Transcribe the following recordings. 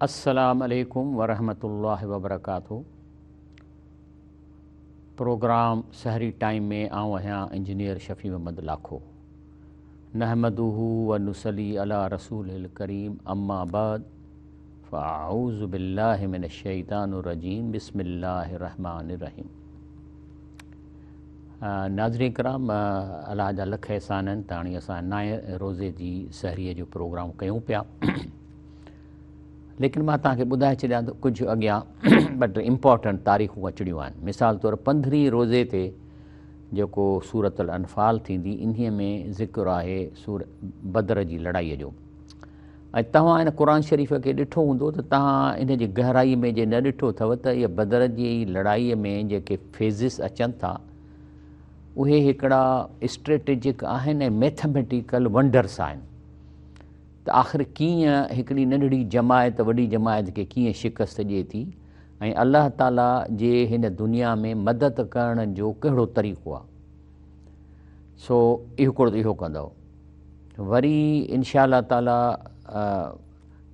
السلام عليڪم ورحمة الله وبرڪاته پروگرام سحري ٽائيم ۾ آئون آهيان انجنيئر شفيع محمد لاکو نحمده و نصلي علي رسوله الڪريم اما بعد فاعوذ بالله من الشيطان الرجيم بسم الله الرحمن الرحيم ناظرين ڪرام الله جا لک احسان آهن ته هاڻي اسان نائين روزي جي سحريء جو پروگرام ڪيون پيا ليڪن مان توهان کي ٻڌائي ڇڏيان ته ڪجهه اڳيان ٻه ٽي امپورٽنٽ تاريخون اچڻيون آهن مثال طور پندرهين روزي تي جيڪو سورت الانفال ٿيندي انهي ۾ ذڪر آهي سور بدر جي لڙائي جو ۽ توهان ان قرآن شريف کي ڏٺو هوندو ته توهان ان جي گهرائي ۾ جي نه ڏٺو اٿو ته اهي بدر جي لڙائي ۾ جيڪي فيزز اچن ٿا اهي هڪڙا اسٽريٽجڪ آهن ۽ ميٿميٽيڪل ونڊرس آهن ته آخر ڪيئن هڪڙي ننڍڙي جماعت وڏي جماعت کي ڪيئن شڪست ڏئي ٿي ۽ الله تعالي جي هن دنيا ۾ مدد ڪرڻ جو ڪهڙو طريقو آهي سو اهو ڪڙو اهو ڪندو وري انشاء الله تعالي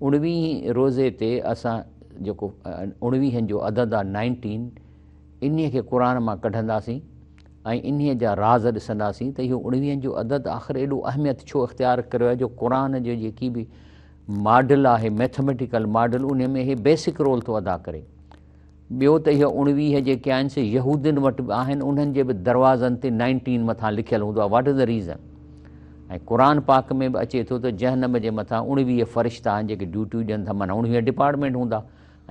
اڻويهين روزي تي اسان جيڪو اڻويهن جو عدد آهي نائنٽين انهي کي قرآن مان ڪڍنداسين ۽ انهي جا راز ڏسنداسين ته اهو اڻويهن جو عدد آخر ايڏو اهميت ڇو اختيار ڪريو آهي جو قرآن جو جيڪي به ماڊل آهي ميٿميٽيڪل ماڊل انهي ۾ هي بيسڪ رول ٿو ادا ڪري ٻيو ته اهي 19 جيڪي آهن سي يهودين وٽ به آهن انهن جي به دروازن تي نائنٽين مٿان لکيل هوندو آهي what is the reason ۽ قرآن پاڪ ۾ به اچي ٿو ته جهنم جي مٿان 19 فرشتا آهن جيڪي ڊيوٽيون ڏين ٿا معنيٰ 19 ڊپارٽمينٽ هوندا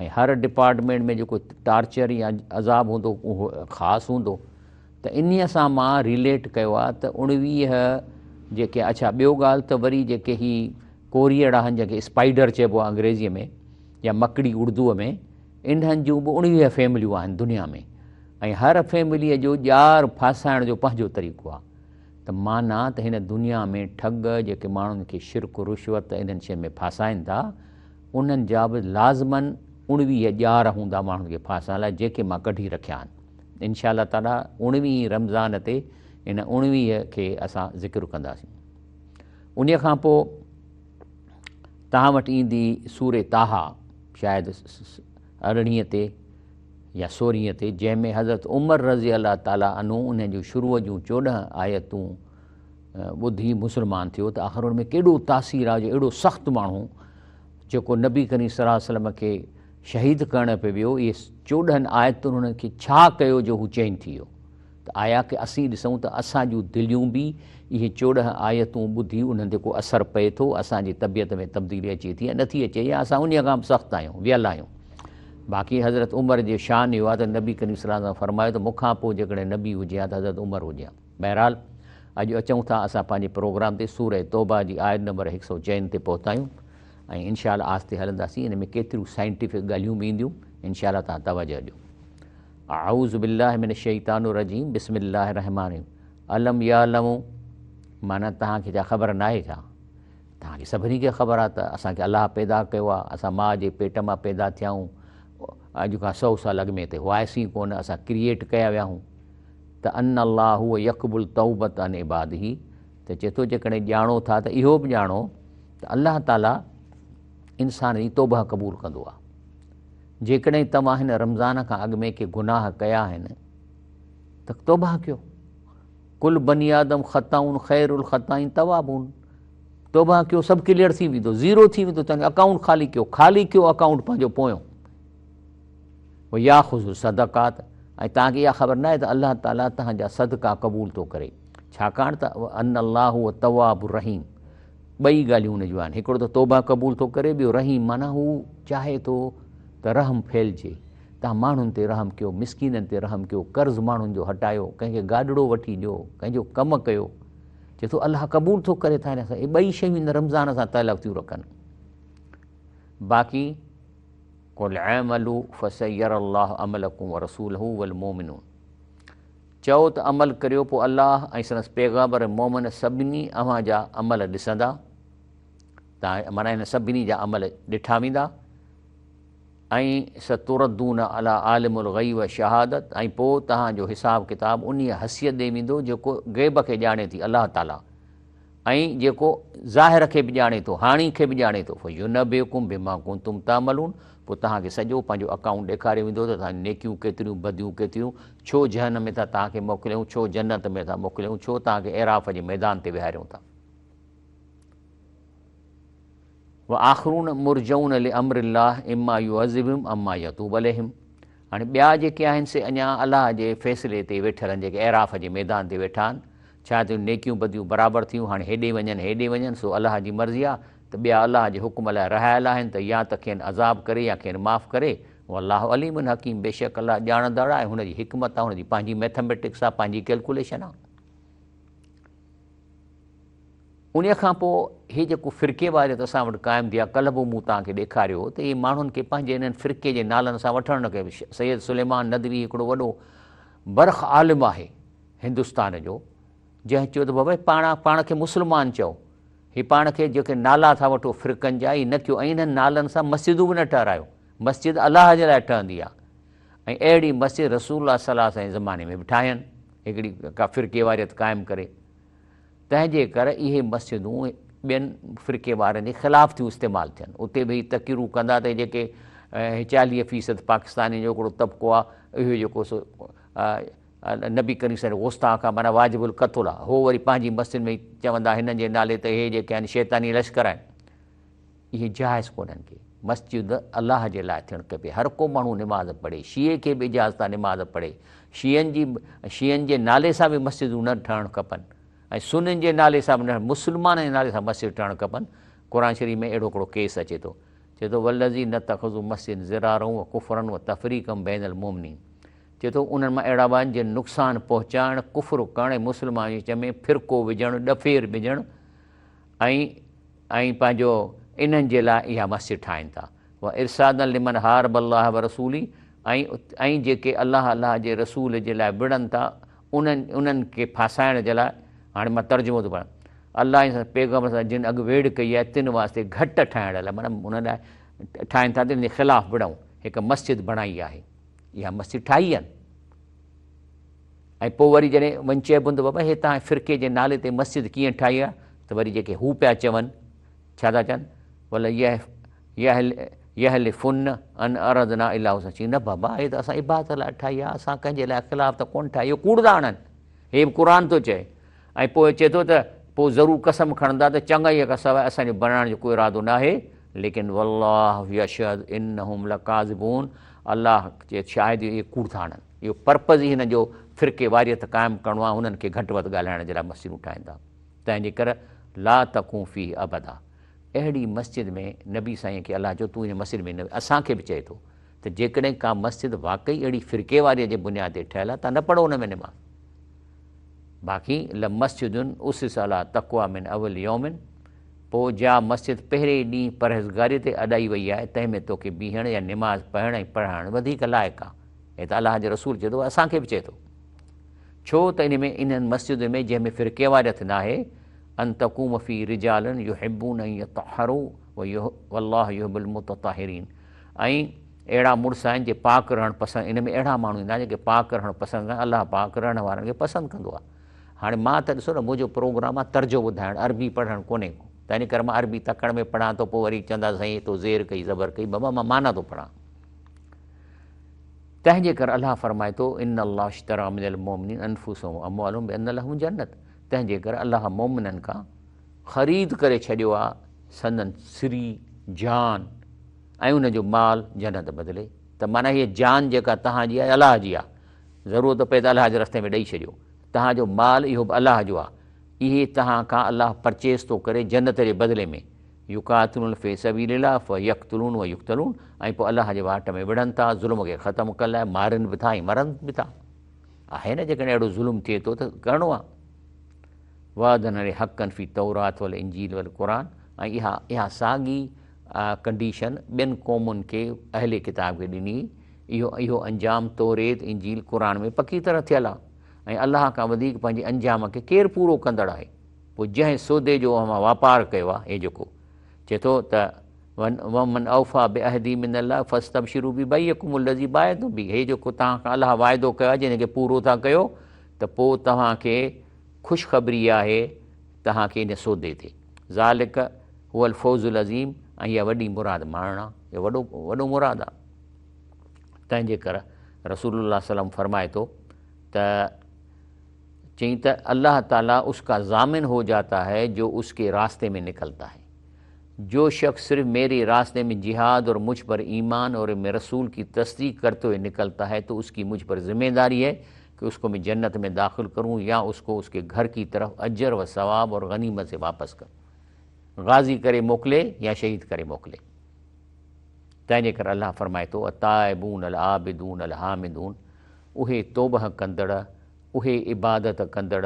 ۽ هر ڊپارٽمينٽ ۾ جيڪو ٽارچر يا عذاب هوندو اهو خاص هوندو ته انهي سان مان ريليٽ ڪيو آهي ته 19 جيڪي اڇا ٻيو ڳالهه ته وري جيڪي هي ڪوريئڙ آهن جنهن کي اسپائيڊر چئبو آهي انگريزيء ۾ يا مڪڙي اردوء ۾ انهن جون به 19 فيمليون آهن دنيا ۾ ۽ هر فيمليء جو ڄار ڦاسائڻ جو پنهنجو طريقو آهي ته معنيٰ ته هن دنيا ۾ ٺڳ جيڪي ماڻهن کي شرڪ رشوت انهن شين ۾ ڦاسائن ٿا انهن جا به لازماً 19 ڄار هوندا ماڻهن کي ڦاسائڻ لاء جيڪي مان ڪڍي رکيا آهن انشاء الله تعاليٰ 19 رمضان تي ان 19 کي اسان ذڪر ڪنداسين انهيء کان پوء توهان وٽ ايندي سورة طٰهٰ شايد ارڙهين تي يا سورهين تي جنهن ۾ حضرت عمر رضي الله تعالٰي عنه انهن جون شروع جون 14 آيتون ٻڌي مسلمان ٿيو ته آخر ان ۾ ڪيڏو تاثير آهي جو اهڙو سخت ماڻهو جيڪو نبي ڪريم صلي الله عليه وسلم کي شهيد ڪرڻ پئي ويو اهي 14 آيتن انهن کي ڇا ڪيو جو هو چينج ٿي ويو ته آيا ڪي اسين ڏسون ته اسان جون دليون به اهي 14 آيتون ٻڌي انهن تي ڪو اثر پئي ٿو، اسان جي طبيعت ۾ تبديلي اچي ٿي يا نٿي اچي يا اسان انهيء کان به سخت آهيون، ويل آهيون. باقي حضرت عمر جو شان اهو آهي ته نبي ڪريم صلي الله عليه وسلم فرمايو ته مون کان پوء جيڪڏهن نبي هجي ها ته حضرت عمر هجي ها. بهرحال اڄ اچون ٿا اسان پنهنجي پروگرام تي سورة توبه جي آيت نمبر 104 تي پهتا آهيون ۽ انشاء الله آهستي هلنداسين ان ۾ ڪيتريون سائنٽيفڪ ڳالهيون به اينديون انشاء الله توهان توجه ڏيو. اعوذ بالله من الشيطان الرجيم بسم الله الرحمٰن الرحيم الم يعلموا معنيٰ توهان کي ڇا خبر ناهي ڇا؟ توهان کي سڀني کي خبر آهي ته اسان کي الله پيدا ڪيو آهي، اسان ماء جي پيٽ مان پيدا ٿيا آهيون، اڄ کان سؤ سال اڳ ۾ هتي هئاسين ڪونه، اسان ڪريئيٽ ڪيا ويا آهيون ته ان الله هو يقبل التوبة عن عباده ته چئي ٿو جيڪڏهن ڄاڻو ٿا ته اهو به ڄاڻو ته الله تعاليٰ انسان جي توبه قبول ڪندو آهي. جيڪڏهن توهان هن رمضان کان اڳ ۾ ڪي گناهه ڪيا آهن ته توبه ڪيو. ڪل بني آدم خطائون خير الخطائين توابون. توبه ڪيو سڀ ڪليئر ٿي ويندو، زيرو ٿي ويندو، توهان جو اڪائونٽ خالي ڪيو، خالي ڪيو اڪائونٽ پنهنجو پويون. وياخذ الصدقات ۽ توهان کي اها خبر ناهي ته الله تعاليٰ توهان جا صدقا قبول ٿو ڪري، ڇاڪاڻ ته ان الله هو التواب الرحيم. ٻئي ڳالهيون ان جون آهن، هڪڙو ته توبه قبول ٿو ڪري، ٻيو رحيم معنيٰ هو چاهي ٿو ته رحم ڦهلجي، توهان ماڻهن تي رحم ڪيو، مسڪينن تي رحم ڪيو، قرض ماڻهن جو هٽايو، ڪنهن کي گاڏڙو وٺي ڏيو، ڪنهن جو ڪم ڪيو، چئي ٿو الله قبول ٿو ڪري ٿا هن سان، اهي ٻئي شيون هن رمضان سان تعلق ٿيون رکن. باقي قل اعملوا فسيري الله عملڪم ورسوله والمؤمنون چئو ته عمل ڪريو پوء الله ۽ سندس پيغمبر ۽ مؤمن سڀني اوهان جا عمل ڏسندا ته معنيٰ هن سڀني جا عمل ڏٺا ويندا ۽ ستردون علي عالم الغيب والشهادت ۽ پوء توهان جو حساب ڪتاب انهيء حثيت ڏي ويندو جيڪو غيب کي ڄاڻي ٿي الله تعاليٰ. ۽ جيڪو ظاهر کي به ڄاڻي ٿو، هاڻي کي به ڄاڻي ٿو، فينبئڪم بما ڪنتم تعملون، پوء توهان کي سڄو پنهنجو اڪائونٽ ڏيکاريو ويندو ته توهان جون نيڪيون ڪيتريون، بديون ڪيتريون، ڇو جهنم ۾ ٿا توهان کي موڪليون، ڇو جنت ۾ ٿا موڪليون، ڇو توهان کي اعراف جي ميدان تي ويهاريون ٿا. وآخرون مرجون لامر الله اما يعذبهم اما يتوب عليهم، هاڻي ٻيا جيڪي آهن سي اڃا الله جي فيصلي تي ويٺل آهن، جيڪي اعراف جي ميدان تي ويٺا آهن، ڇا ٿيو نيڪيون بديون برابر ٿيون، هاڻي هيڏي وڃن هيڏي وڃن، سو الله جي مرضي آهي ته ٻيا الله جي حڪم لاء رهايل آهن ته يا ته کين عذاب ڪري يا کين معاف ڪري، والله عليم حڪيم بيشڪ الله ڄاڻندڙ آهي، هن جي حڪمت آهي، هن جي پنهنجي مئٿميٽڪس آهي، پنهنجي ڪيلڪوليشن آهي. انهيء کان پوء هي جيڪو فرقيواريت اسان وٽ قائم ٿي آهي، ڪلهه به مون توهان کي ڏيکاريو هو ته اهي ماڻهن کي پنهنجي انهن فرقي جي نالن سان وٺڻ نه کپي. سيد سليمان ندوي هڪڙو وڏو برک عالم آهي هندستان جو، جنهن چيو ته بابا پاڻ پاڻ کي مسلمان چئو، هي پاڻ کي جيڪي نالا ٿا وٺو فرقن جا اهي نه ڪيو ۽ انهن نالن سان مسجدون به نه ٺهرايو، مسجد الله جي لاء ٺهندي آهي ۽ اهڙي مسجد رسول الله صلي الله عليه وسلم جي زماني ۾ به ٺاهين، هڪڙي ڪا فرقيواريت قائم ڪري. تنهن جي ڪر اهي مسجدون ٻين فرقي وارن جي خلاف ٿيون استعمال ٿين. اتي به هي تقريرون ڪندا ته جيڪي 40 فيصد پاڪستانين جو هڪڙو طبقو آهي اهو جيڪو سو نبي ڪريم صلي الله گستاخ آهي معنيٰ واجب القتل آهي. هو وري پنهنجي مسجد ۾ چوندا هنن جي نالي ته اهي جيڪي آهن شيطاني لشڪر آهن. اهي جائز ڪونهن ڪي. مسجد الله جي لاء ٿيڻ کپي. هر ڪو ماڻهو نماز پڙهي. شيعي کي به اجازت آهي نماز پڙهي. شيعن جي شيعن جي نالي سان به مسجدون نه ٺهڻ کپن ۽ سنين جي نالي سان به نه مسلمانن جي نالي سان مسجد ٺهڻ کپن. قرآن شريف ۾ اهڙو هڪڙو ڪيس اچي ٿو. چئي ٿو والذين اتخذوا مسجد ضرارا و ڪفرا و تفريقا بين المؤمنين چئي ٿو انهن مان اهڙا به آهن جن نقصان پهچائڻ، ڪفر ڪرڻ ۽ مسلمانن جي وچ ۾ فرقو وجهڻ، ڏڦير وجهڻ ۽ ۽ پنهنجو انهن جي لاء اها مسجد ٺاهين ٿا. و ارصادا لمن حارب الله ورسوله ۽ ۽ جيڪي الله الله جي رسول جي لاء وڙهن ٿا انهن انهن کي ڦاسائڻ جي لاء، هاڻي مان ترجمو ٿو پڙهان، الله ۽ سندس پيغمبر سان جن اڳ ويڙهه ڪئي آهي تن واسطي گهٽ ٺاهڻ لاء معنيٰ انهن لاء ٺاهين ٿا ته انهن جي خلاف وڙهون هڪ مسجد بڻائي آهي اها مسجد ٺاهي آهن. ۽ پوء وري جڏهن وڃي چئبو ته بابا هي توهان فرقي جي نالي تي مسجد ڪيئن ٺاهي آهي ته وري جيڪي هو پيا چون ڇا ٿا چون ولا يحلفن ان اردنا الا حسنا چي نه بابا هي ته اسان عبادت لاء ٺاهي آهي اسان ڪنهن جي لاء خلاف ته ڪونه ٺاهي اهو ڪوڙ ٿا هڻن هي به قرآن ٿو چئي ۽ پوء چئي ٿو ته پوء ضرور قسم کڻندا ته چڱائيء کان سواء اسان جو بڻائڻ جو ڪو ارادو ناهي ليڪن والله يشهد انهم لڪاذبون الله چئي شاهد اهي ڪوڙ ٿا هڻن اهو پرپز ئي هنن جو فرقي واريت قائم ڪرڻو آهي، هنن کي گهٽ وڌ ڳالهائڻ جي لاء مسجدون ٺاهين ٿا. تنهن جي ڪر لا تقوم فيه ابدا اهڙي مسجد ۾ نبي سائين کي الله چيو تون ان مسجد ۾ نه اسان کي به چئي ٿو ته جيڪڏهن ڪا مسجد واقعي اهڙي فرقي واريت جي بنياد تي ٺهيل آهي ته نه پڙهو ان ۾ نماز. باقي لمسجد اسس علي تقويٰ من اول يوم پوء جا مسجد پهرين ڏينهن پرهيزگاريء تي اڏائي وئي آهي تنهن ۾ توکي بيهڻ يا نماز پڙهڻ ۽ پڙهائڻ وڌيڪ لائق آهي. هي ته الله جي رسول چئي ٿو اسان کي به چئي ٿو. ڇو ته ان ۾ انهن مسجدن ۾ جنهن ۾ فرقيواريت ناهي، ان تقوم فيه رجال يحبون ان يطهروا والله يحب المتطهرين ۽ اهڙا مڙس آهن جي پاڪ رهڻ پسند ان ۾ اهڙا ماڻهو ايندا جيڪي پاڪ رهڻ پسند ڪندا الله پاڪ رهڻ وارن کي پسند ڪندو آهي. هاڻي مان ته ڏسو نه منهنجو پروگرام آهي ترجو ٻڌائڻ عربي پڙهڻ ڪونهي ڪو تنهن ڪري مان عربي تڪڙ ۾ پڙهان ٿو پوء وري چوندا سائين تو زير ڪئي زبر ڪئي بابا مان معنيٰ ٿو پڙهان. تنهن جي ڪري الله فرمائي ٿو، ان الله اشتري من المؤمنين انفسهم واموالهم بان لهم الجنت تنهن جي ڪري الله مؤمنن کان خريد ڪري ڇڏيو آهي سندن سري، جان، ۽ ان جو مال جنت بدلي ته معنيٰ هيء جان جيڪا توهان جي آهي الله جي آهي ضرورت پئي ته الله جي رستي ۾ ڏئي ڇڏيو توهان جو مال اهو به الله جو آهي اهي توهان کان الله پرچيز ٿو ڪري جنت جي بدلي ۾ يقاتلون في سبيل الله فيقتلون ويقتلون ۽ پوء الله جي واٽ ۾ وڙهن ٿا ظلم کي ختم ڪرڻ لاء مارن به ٿا ۽ مرن به ٿا. آهي نه جيڪڏهن اهڙو ظلم ٿئي ٿو ته ڪرڻو آهي. وعدا عليه حقا في التورات والانجيل والقرآن ۽ اها اها ساڳي ڪنڊيشن ٻين قومن کي اهل ڪتاب کي ڏني اهو اهو انجام توريت انجيل قرآن ۾ پڪي طرح ٿيل آهي ۽ الله کان وڌيڪ پنهنجي انجام کي ڪير پورو ڪندڙ آهي. پوء جنهن سودي جو اوهان واپار ڪيو آهي، هي جيڪو، چئي ٿو ته، ومن اوفيٰ بعهده من الله فاستبشروا ببيعڪم الذي بايعتم به، هي جيڪو توهان کان الله واعدو ڪيو آهي جنهن کي پورو ٿا ڪيو ته پوء توهان کي خوشخبري آهي توهان کي ان سودي تي. ذلک هو الفوز العظيم ۽ اها وڏي مراد ماڻڻ آ، اهو وڏو وڏو مراد آ. تنهن جي ڪر رسول الله صلي الله عليه وسلم فرمائي ٿو ته چئين ته الله تعالي اس کا ضامن هو جاتا هي جو اس ڪي راستي ۾ نڪلتا هي. جو شخص صرف ميري راستي ۾ جهاد اور مجھ پر ايمان اور مي رسول ڪي تصديق ڪرتي هوئي نڪلتا هي تو اس ڪي مجھ پر ذمه داري هي ڪه اس ڪو مي جنت ۾ داخل ڪرون يا اس ڪو اس ڪي گهر ڪي طرف اجر و ثواب اور غنيمت سي واپس ڪرون. غازي ڪري موڪلي يا شهيد ڪري موڪلي. تنهن جي ڪري الله فرمائي ٿو التائبون العابدون الحامدون اهي توبه ڪندڙ، اهي عبادت ڪندڙ،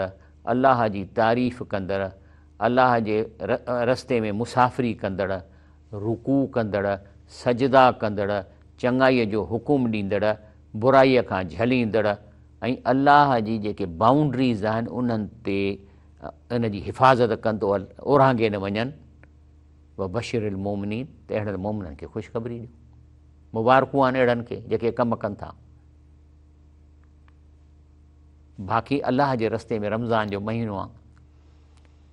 الله جي تعريف ڪندڙ، الله جي رستي ۾ مسافري ڪندڙ، رڪوع ڪندڙ، سجدا ڪندڙ، چڱائيء جو حڪم ڏيندڙ، برائيء کان جهليندڙ ۽ الله جي جيڪي بائونڊريز آهن انهن تي ان جي حفاظت ڪن ته اورانگهي نه وڃن. وبشر المومنين ته اهڙن مومنن کي خوشخبري ڏيو. مبارڪون آهن اهڙن کي جيڪي ڪم ڪن ٿا. باقي الله جي رستي ۾ رمضان جو مهينو آهي.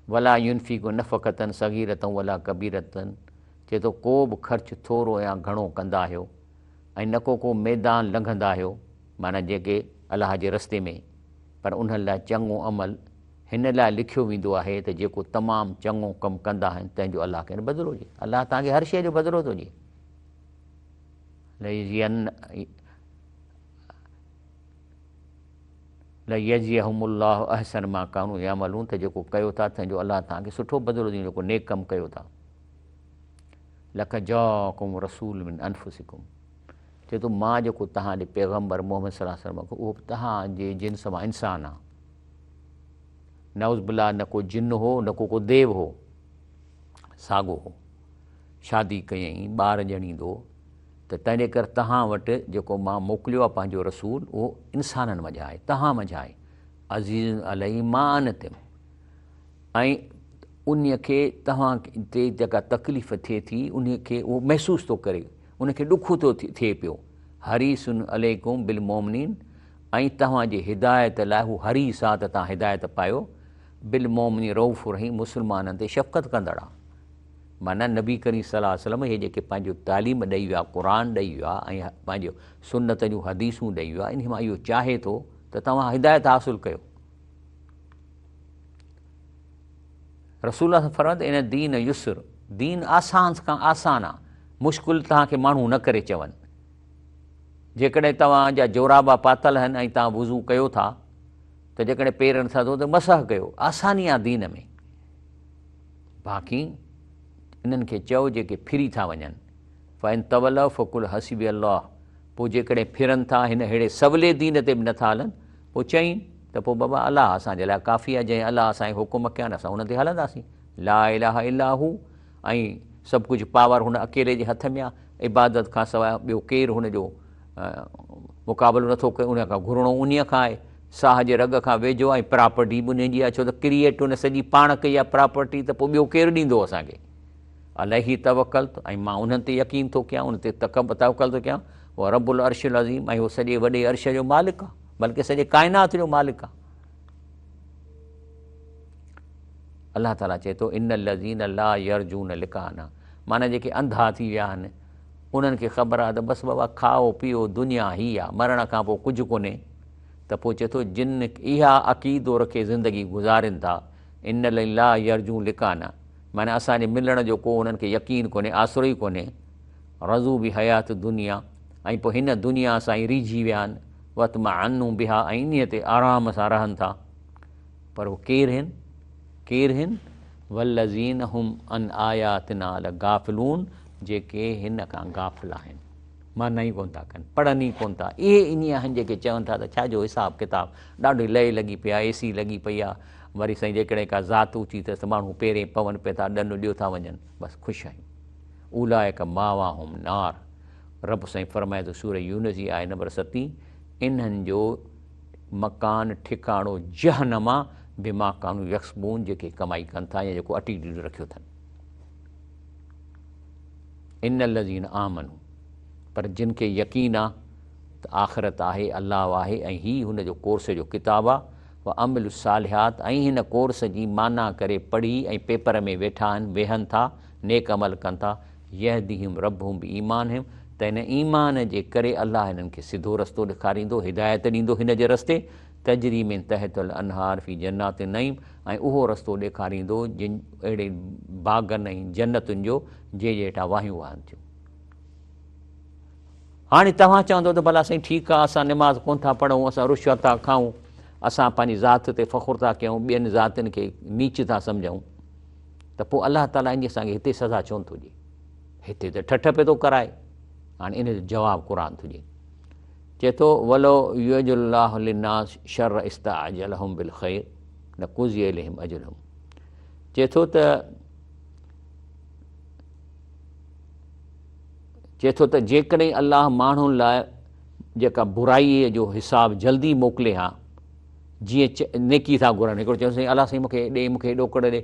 ولا ينفقوا نفقة صغيرة ولا ڪبيرة چئي ٿو ڪو به خرچ ٿورو يا گهڻو ڪندا آهيو ۽ نه ڪو ڪو ميدان لنگهندا آهيو معنيٰ جيڪي الله جي رستي ۾ پر انهن لاء چڱو عمل هن لاء لکيو ويندو آهي ته جيڪو تمام چڱو ڪم ڪندا آهن تنهن جو الله کين بدلو ڏئي. الله توهان کي هر شيء جو بدلو ٿو ڏئي. ليجزيهم الله احسن ما ڪانوا يعملون ته جيڪو ڪيو ٿا تنهن جو الله توهان کي سٺو بدلو ڏيندو جيڪو نيڪ ڪم ڪيو ٿا. لقد جاءڪم رسول من انفسڪم چئي ٿو مان جيڪو توهان ڏي پيغمبر محمد صلي الله عليه وسلم اهو به توهان جي جنس مان انسان آ. نعوذ بالله نه ڪو جن هو نه ڪو ڪو ديو هو، ساڳو هو. شادي ڪيائين، ٻار ڄڻيندو ته تنهنجي ڪر توهان وٽ جيڪو مان موڪليو آهي پنهنجو رسول اهو انسانن منجهان آهي، توهان منجهان آهي. عزيز عليه ما عنتم ۽ انهي کي توهان تي جيڪا تڪليف ٿئي ٿي انهي کي اهو محسوس ٿو ڪري، ان کي ڏک ٿو ٿئي پيو. حريص عليڪم بالمومنين ۽ توهان جي هدايت لاء هو حريص آ ته توهان هدايت پايو، بالمومنين رؤف رحيم مسلمانن تي شفقت ڪندڙ آ. معنيٰ نبي ڪريم صلي الله عليه وسلم اهي جيڪي پنهنجو تعليم ڏئي ويا، قرآن ڏئي ويا ۽ پنهنجو سنت جون حديثون ڏئي ويا، انهي مان اهو چاهي ٿو ته توهان هدايت حاصل ڪيو. رسول الله فرمايو ته ان الدين يسر، دين آسان کان آسان آ، مشڪل توهان کي ماڻهو نه ڪري چون. جيڪڏهن توهان جا جورابا پاتل آهن ۽ توهان وضو ڪيو ٿا ته جيڪڏهن پير نٿا ڌو ته مسح ڪيو، آساني آ دين ۾. باقي انهن کي چئو جيڪي ڦري ٿا وڃن، فان تولوا فقل حسبي الله، پوء جيڪڏهن ڦرن ٿا هن ههڙي سولي دين تي به نٿا هلن، پوء چئين ته پوء بابا الله اسان جي لاء ڪافي آهي، جنهن الله اسان کي حڪم ڪيا آهن اسان ان تي هلنداسين، لا اله الا هو ۽ سڀ ڪجهه پاور هن اڪيلي جي هٿ ۾ آهي، عبادت کان سواء ٻيو ڪير هن جو مقابلو نٿو ڪري، ان کان گهرڻو انهيء کان آهي، ساهه جي رڳ کان ويجهو آهي ۽ پراپرٽي به انهيء جي آهي، ڇو ته ڪريئيٽ هن سڄي پاڻ ڪئي آهي پراپرٽي ته پوء ٻيو ڪير ڏيندو اسان کي. عليه توڪلت ۽ مان انهن تي يقين ٿو ڪيان، ان تي توڪل ٿو ڪيان، هو رب العرش العظيم ۽ هو سڄي وڏي عرش جو مالڪ آهي، بلڪه سڄي ڪائنات جو مالڪ آهي. الله تعاليٰ چئي ٿو ان الذين لا يرجون لقاءنا معنيٰ جيڪي انڌا ٿي ويا آهن انهن کي خبر آهي ته بس بابا کائو پيئو دنيا هي آهي مرڻ کان پوء ڪجهه ڪونهي ته پوء چئي ٿو جن اها عقيدو رکي زندگي گذارين ٿا ان الذين لا يرجون لقاءنا معنيٰ اسان جي ملڻ جو ڪو انهن کي يقين ڪونهي آسرو ئي ڪونهي رضو بحيات الدنيا ۽ پوء هن دنيا سان ئي ريجهي ويا آهن واطمأنوا بها ۽ انهيء تي آرام سان رهن ٿا پر هو ڪير هن؟ ڪير هن؟ والذين هم عن آياتنا لغافلون جيڪي هن کان غافل آهن، معنيٰ ئي ڪونه ٿا ڪن، پڙهن ئي ڪونه ٿا. اهي انهي آهن جيڪي چون ٿا ته ڇا جو حساب ڪتاب، ڏاڍي لئي لڳي پئي آهي، اي سي لڳي پئي آهي، وري سائين جيڪڏهن ڪا ذات اوچي اٿس ته ماڻهو پيرين پون پئي ٿا، ڏن ڏيو ٿا وڃن، بس خوش آهيون. اولئڪ ماواهم نار، رب سائين فرمائي ٿو سورة يونس جي آيت نمبر ستين، انهن جو مڪان، ٺڪاڻو، جهنم آ، بما ڪانو يڪسبون، جيڪي ڪمائي ڪن ٿا يا جيڪو اٽيٽيوڊ رکيو اٿن. ان الذين آمنوا، پر جن کي يقين آ ته آخرت آهي، الله آهي ۽ هي هن جو ڪورس جو ڪتاب آ، وعملوا الصالحات ۽ هن ڪورس جي معنيٰ ڪري پڙهي ۽ پيپر ۾ ويٺا آهن، ويهن ٿا، نيڪ عمل ڪن ٿا، يهديهم ربهم بايمانهم ته ان ايمان جي ڪري الله هنن کي سڌو رستو ڏيکاريندو، هدايت ڏيندو هن جي رستي، تجري من تحتها الانهار في جنات النعيم ۽ اهو رستو ڏيکاريندو جن اهڙي باغن ۽ جنتن جو جنهن جي هيٺان واهيون وهن ٿيون. هاڻي توهان چوندو ته ڀلا سائين ٺيڪ آ اسان نماز ڪونه ٿا پڙهون، اسان رشوت ٿا کائون، اسان پنهنجي ذات تي فخر ٿا ڪيون، ٻين ذاتين کي نيچ ٿا سمجهون ته پوء الله تعاليٰ ان جي اسان کي هتي سزا ڇو نٿو ڏئي؟ هتي ته ٺٺ پئي ٿو ڪرائي. هاڻي ان جو جواب قرآن ٿو ڏئي، چئي ٿو ولو يعجل الله للناس شر استعجلهم بالخير لقضي اليهم اجلهم. چئي ٿو ته چئي ٿو ته جيڪڏهن الله ماڻهن لاء جيڪا برائيء جو حساب جلدي موڪلي ها، جيئن نيڪي ٿا گهرن، هڪڙو چئي ٿو سائين الله سائين مون کي ڏي، مون کي ڏوڪڙ ڏي،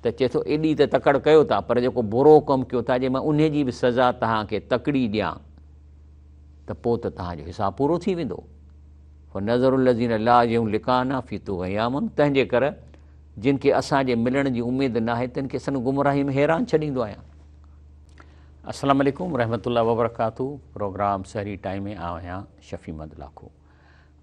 ته چئي ٿو ايڏي ته تڪڙ ڪيو ٿا، پر جيڪو برو ڪم ڪيو ٿا، جي مان انهي جي به سزا توهان کي تڪڙي ڏيان ته پوء ته توهان جو حساب پورو ٿي ويندو. فنذر الذين لا يرجون لقاءنا في طغيانهم، تنهن جي ڪري جن کي اسان جي ملڻ جي اميد ناهي تن کي سندن گمراهي ۾ حيران ڇڏيندو آهيان. السلام عليڪم ورحمة الله وبرڪاته پروگرام سحري ٽائيم ۾ آئون آهيان شفيع محمد لاکو.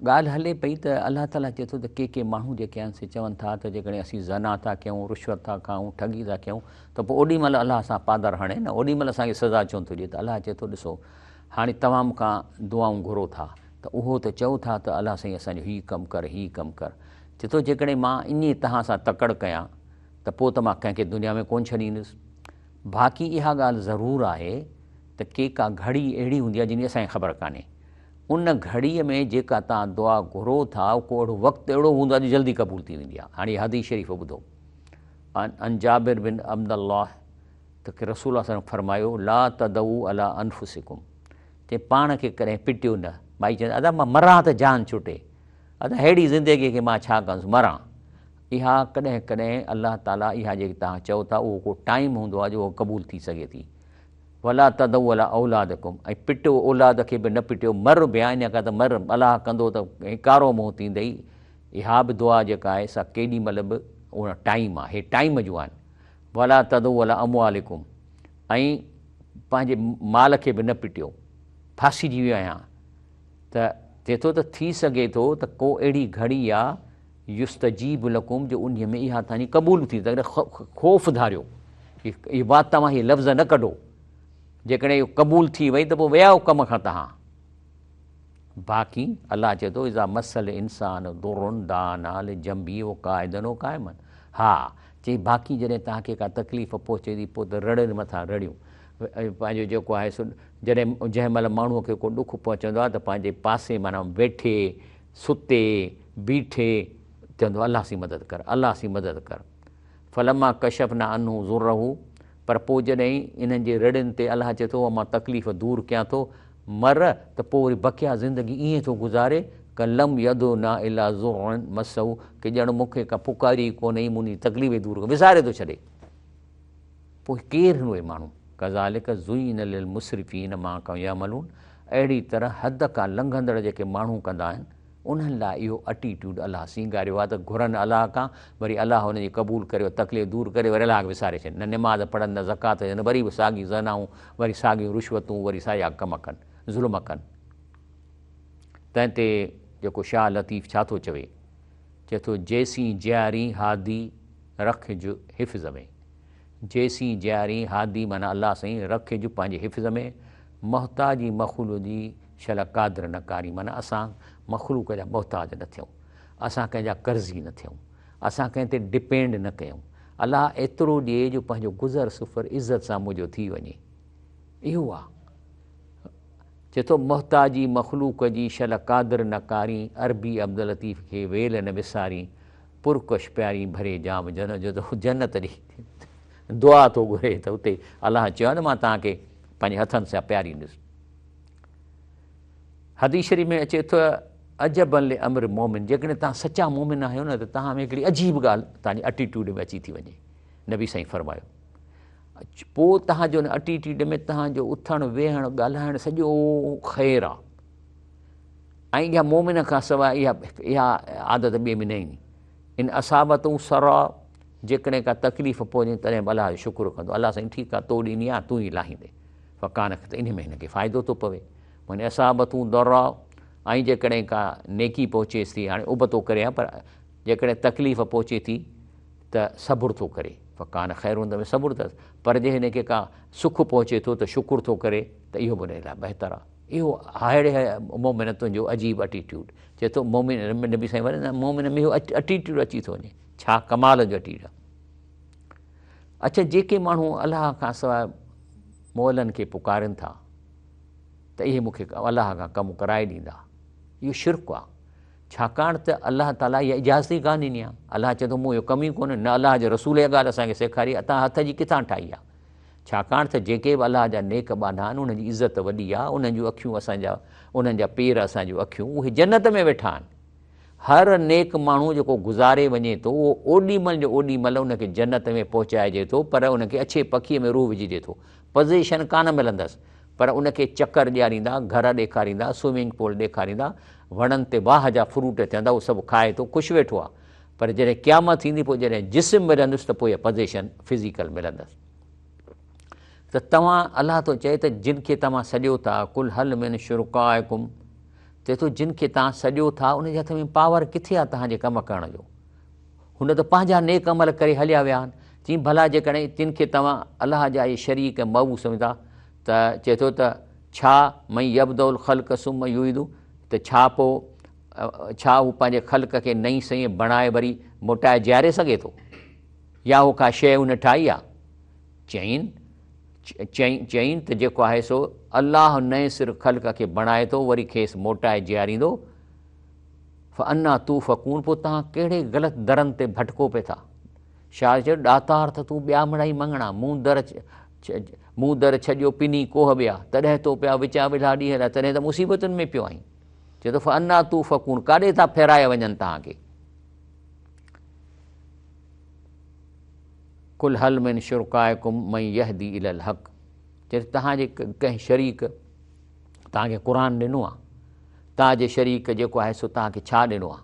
ڳالهه هلي پئي ته الله تعاليٰ چئي ٿو ته ڪي ڪي ماڻهو جيڪي آهن سي چون ٿا ته جيڪڏهن اسين زنا ٿا ڪيون، رشوت ٿا کائون، ٺڳي ٿا ڪيون ته پوء اوڏي مهل الله سان پادر هڻي نه، اوڏي مهل اسان کي سزا ڇو نٿو ڏئي؟ ته الله چئي ٿو ڏسو هاڻي توهان مون کان دعائون گهرو ٿا ته اهو ته چئو ٿا ته الله سائين اسان جو هي ڪم ڪر هي ڪم ڪر، چئي ٿو جيڪڏهن مان ائين توهان سان تڪڙ ڪيان ته پوء ته مان ڪنهن کي دنيا ۾ ڪونه ڇڏيندس. باقي اها ڳالهه ضرور آهي ته ڪي ڪا گهڙي اهڙي هوندي آهي جنهن جي اسان کي خبر ڪانهي. ان گهڙيء ۾ جيڪا توهان دعا گهرو ٿا ڪو اهڙو وقت اهڙو هوندو آهي جو جلدي قبول ٿي ويندي آهي. هاڻي حديث شريف ٻڌو. عن جابر بن عبدالله ته رسول الله صلي الله عليه وسلم فرمايو لا تدعو علي انفسڪم چي پاڻ کي ڪڏهن پٽيو نه. مائي چوندي ادا مان مران ته جان ڇٽي. ادا ههڙي زندگيء کي مان ڇا ڪندس مران. اها ڪڏهن ڪڏهن الله تعاليٰ اها جيڪي توهان چئو ٿا اهو ڪو ٽائيم هوندو آهي جو اها قبول ٿي سگهي ٿي. ولا تدعوا علي اولادڪم ۽ پٽيو اولاد کي به نه پٽيو مر به ان کان ته مر الله ڪندو ته ڪارو منهن ٿيندئي. اها به دعا جيڪا آهي سا ڪيڏي مهل به ان ٽائيم آهي هي ٽائيم جون آهن. ولا تدعوا علي اموالڪم ۽ پنهنجي مال کي به نه پٽيو. ڦاسجي ويو آهيان ته چئي ٿو ته ٿي سگهي ٿو ته ڪو اهڙي گهڙي آ يستجيب لڪم جو انهيء ۾ اها توهان جي قبول ٿي تنهنڪري خوف ڌاريو هي وات توهان هي لفظ نه ڪڍو جيڪڏهن اهو قبول ٿي وئي ته پوء ويا ڪم کان توهان. باقي الله چئي ٿو اذا مس الانسان ضر دعانا لجنبه وقاعدا وقائما ها چئي باقي جڏهن توهان کي ڪا تڪليف پهچي ٿي پوء ته رڙين مٿان رڙيون پنهنجو جيڪو آهي سو جڏهن جنهن مهل ماڻهوء کي ڪو ڏک پهچندو آهي ته پنهنجي پاسي معنيٰ ويٺي ستي بيٺي چوندو الله سين مدد ڪر الله سين مدد ڪر فلما ڪشفنا عنه ضره پر پوء جڏهن انهن جي رڙين تي الله چئي ٿو مان تڪليف دور ڪيان ٿو مر ته پوء وري بقيا زندگي ائين ٿو گذاري ڪان لم يدعنا الا ضر مسه ڪي ڄڻ مون کي ڪا پڪاري ئي ڪونه هئي منهنجي تڪليف ئي دور وساري ٿو ڇڏي. پوء ڪير هن اهي ماڻهو؟ ڪذالڪ زين للمسرفين ما ڪانوا يعملون اهڙي طرح حد کان لنگهندڙ جيڪي ماڻهو ڪندا آهن انهن لاء اهو اٽيٽيوڊ الله سينگاريو آهي ته گهرن الله کان وري الله انهن جي قبول ڪري تڪليف دور ڪري وري الله کي وساري ڇڏين نه نماز پڙهن نه زڪوات ڏين وري به ساڳيون زنائون وري ساڳيون رشوتون وري ساڳيا ڪم ڪن ظلم ڪن. تنهن تي جيڪو شاهه لطيف ڇا ٿو چوي؟ چئي ٿو جيسين جيارين هادي رکج حفظ ۾. جيسين جيارين هادي معنيٰ الله سائين رکج پنهنجي حفظ ۾، محتاجي مخلوق جي شل قادر نه ڪارين معنيٰ اسان مخلوق جا محتاج نه ٿيون، اسان ڪنهن جا قرضي نه ٿيون، اسان ڪنهن تي ڊپينڊ نه ڪيون، الله ايترو ڏئي جو پنهنجو گذر سفر عزت سان منهنجو ٿي وڃي. اهو آ. چئي ٿو محتاجي مخلوق جي شل قادر نه ڪارين، عربي عبداللطيف کي ويل نه وسارين، پرڪش پيارين ڀري جام جنت جو ته جنت ڏي دعا ٿو گهري ته اتي الله چيو آهي ته مان توهان کي پنهنجي هٿن سان پياريندس. حديث شريف ۾ اچي ٿو عجبا لامر مومن جيڪڏهن توهان سچا مومن آهيو نه ته توهان ۾ هڪڙي عجيب ڳالهه توهان جي اٽيٽيوڊ ۾ اچي ٿي وڃي. نبي سائين فرمايو پوء توهان جو ان اٽيٽيوڊ ۾ توهان جو اٿڻ ويهڻ ڳالهائڻ سڄو خير آ. ۽ اها مؤمن کان سواء اها اها عادت ٻئي ۾ نه ايندي. ان اصابته سراء جيڪڏهن ڪا تڪليف پهچي تڏهن به الله جو شڪر ڪندو الله سائين ٺيڪ آ تو ڏني آ تون ئي لاهيندين فڪان ته انهي ۾ هن کي فائدو ٿو پوي وان اصابته ضراء ۽ جيڪڏهن ڪا نيڪي پهچيس ٿي هاڻي ابتو ڪري ها پر جيڪڏهن تڪليف پهچي ٿي ته صبر ٿو ڪري فڪان خير ان ۾ صبر اٿس پر جي هن کي ڪا سک پهچي ٿو ته شڪر ٿو ڪري ته اهو به ان لاء بهتر آهي اهو ههڙي مومن تنهنجو عجيب اٽيٽيوڊ چئي ٿو مومن نبي سائين وري مومن ۾ اهو اٽيٽيوڊ اچي ٿو وڃي ڇا ڪمال جو اٽيٽيوڊ آهي اڇا جيڪي ماڻهو الله کان سواء مئلن کي پڪارين ٿا ته اهي مون کي الله کان ڪم ڪرائي ڏيندا اهو شرڪ آهي ڇاڪاڻ ته الله تعاليٰ اها اجازت ئي ڪانه ڏني آهي. الله چئي ٿو مون اهو ڪم ئي ڪونه، نه الله جي رسول اها ڳالهه اسان کي سيکاري آهي، توهان هٿ جي ڪٿان ٺاهي آهي؟ ڇاڪاڻ ته جيڪي به الله جا نيڪ ٻانها آهن، انهن جي عزت وڏي آهي، انهن جون اکيون اسان جا، انهن جا پير اسان جون اکيون، اهي جنت ۾ ويٺا آهن. هر نيڪ ماڻهو جيڪو گذاري وڃي ٿو، اهو اوڏي مهل جو اوڏي مهل ان کي جنت ۾ پهچائجي ٿو، پر ان کي اڇي پکيء ۾ روح وجهجي ٿو. پزيشن ڪانه ملندس. پر ان کي چڪر ڏياريندا، گهر ڏيکاريندا، سوئمنگ پول ڏيکاريندا، وڻن تي واهه جا فروٽ ٿيندا، اهو سڀ کائي ٿو، خوش ويٺو آهي. پر جڏهن قيامت ٿيندي پوء جڏهن جسم ملندس ته پوء اها پزيشن فزيڪل ملندس. ته توهان الله ٿو چئي ته جن کي توهان سڏيو ٿا، قل هل من شرڪائڪم، چئي ٿو جن کي توهان سڏيو ٿا ان جي هٿ ۾ پاور ڪٿي آهي توهان جي ڪم ڪرڻ جو؟ هن ته پنهنجا نيڪ عمل ڪري هليا ويا آهن. چيائين، ڀلا جيڪڏهن تن کي توهان الله جا اهي شريڪ ۽ معبود سمجهو ٿا ته چئي ٿو ته ڇا من يبدأ الخلق ثم يعيده ته ڇا پوء ڇا هو پنهنجي خلق کي نئين سئين بڻائي وري موٽائي جياري سگهي ٿو يا هو ڪا شيء هن ٺاهي آهي؟ چيائين، چيائين ته جيڪو آهي سو الله نئين سر خلق کي بڻائي ٿو وري کيس موٽائي جياريندو. فانا توفڪون پوء توهان ڪهڙي غلط درن تي ڀٽڪو پئي ٿا؟ شاهه چيو، ڏاتار ته تون ٻيا مڙائي مڱڻا، مون در مون در ڇڏيو پني ڪوهه ٻيا، تڏهن تو پيا وچان وڙها ڏينهن لاء، تڏهن ته مصيبتن ۾ پيو آهين. چئي ٿو فانا توفڪون ڪاڏي ٿا ڦيرايا وڃن توهان کي؟ قل هل من شرڪائڪم من يهدي الي الحق چئي ٿو توهان جي ڪنهن شريڪ توهان کي قرآن ڏنو آهي، توهان جي شريڪ جيڪو آهي سو توهان کي ڇا ڏنو آهي؟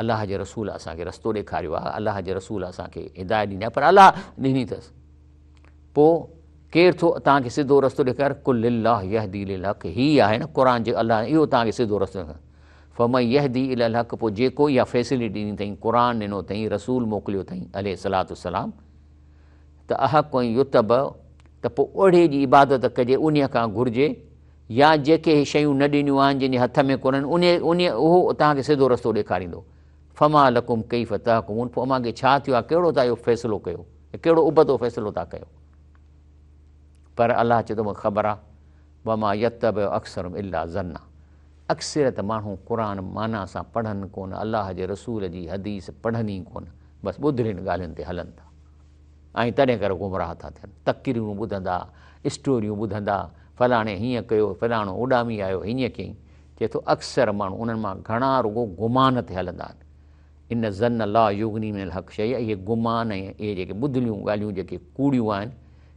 الله جي رسول اسان کي رستو ڏيکاريو آهي، الله جي رسول اسان کي هدايت ڏني آهي، پر الله ڏني اٿس. پوء ڪير ٿو توهان کي سڌو رستو ڏيکاري؟ قل الله يهدي للحق، هي آهي نه قرآن جي الله اهو توهان کي سڌو رستو ڏيکاري. فمن يهدي الي الحق، پوء جيڪو اها فيسلٽي ڏني اٿئين، قرآن ڏنو اٿئين، رسول موڪليو اٿئين عليه الصلوة والسلام، ته احق ان يتبع، ته پوء اهڙي جي عبادت ڪجي انهيء کان گهرجي يا جيڪي هي شيون نه ڏنيون آهن جن جي هٿ ۾ ڪونهن انهيء انهيء اهو توهان کي سڌو رستو ڏيکاريندو. فما لڪم ڪيف تحڪمون پوء اوهان کي ڇا ٿيو آهي ڪهڙو ٿا اهو فيصلو ڪيو ۽ ڪهڙو ابتو فيصلو ٿا ڪيو. پر الله چئي ٿو مون کي خبر آهي وما يتبع اڪثرهم الا ظنا اڪثريت ماڻهو قرآن معنيٰ سان پڙهن ڪونه الله جي رسول جي حديث پڙهن ئي ڪونه بس ٻڌلين ڳالهين تي هلن ٿا. ۽ تڏهن ڪري گمراهه ٿا ٿين. تقريرون ٻڌندا، اسٽوريون ٻڌندا، فلاڻي هيئن ڪيو، فلاڻو اڏامي آيو، هيئن ڪيائين. چئي ٿو اڪثر ماڻهو انهن مان گهڻا رڳو گمان تي هلندا آهن. ان الظن لا يغني من الحق شيئا اهي گمان ۽ اهي جيڪي ٻڌليون ڳالهيون جيڪي ڪوڙيون آهن،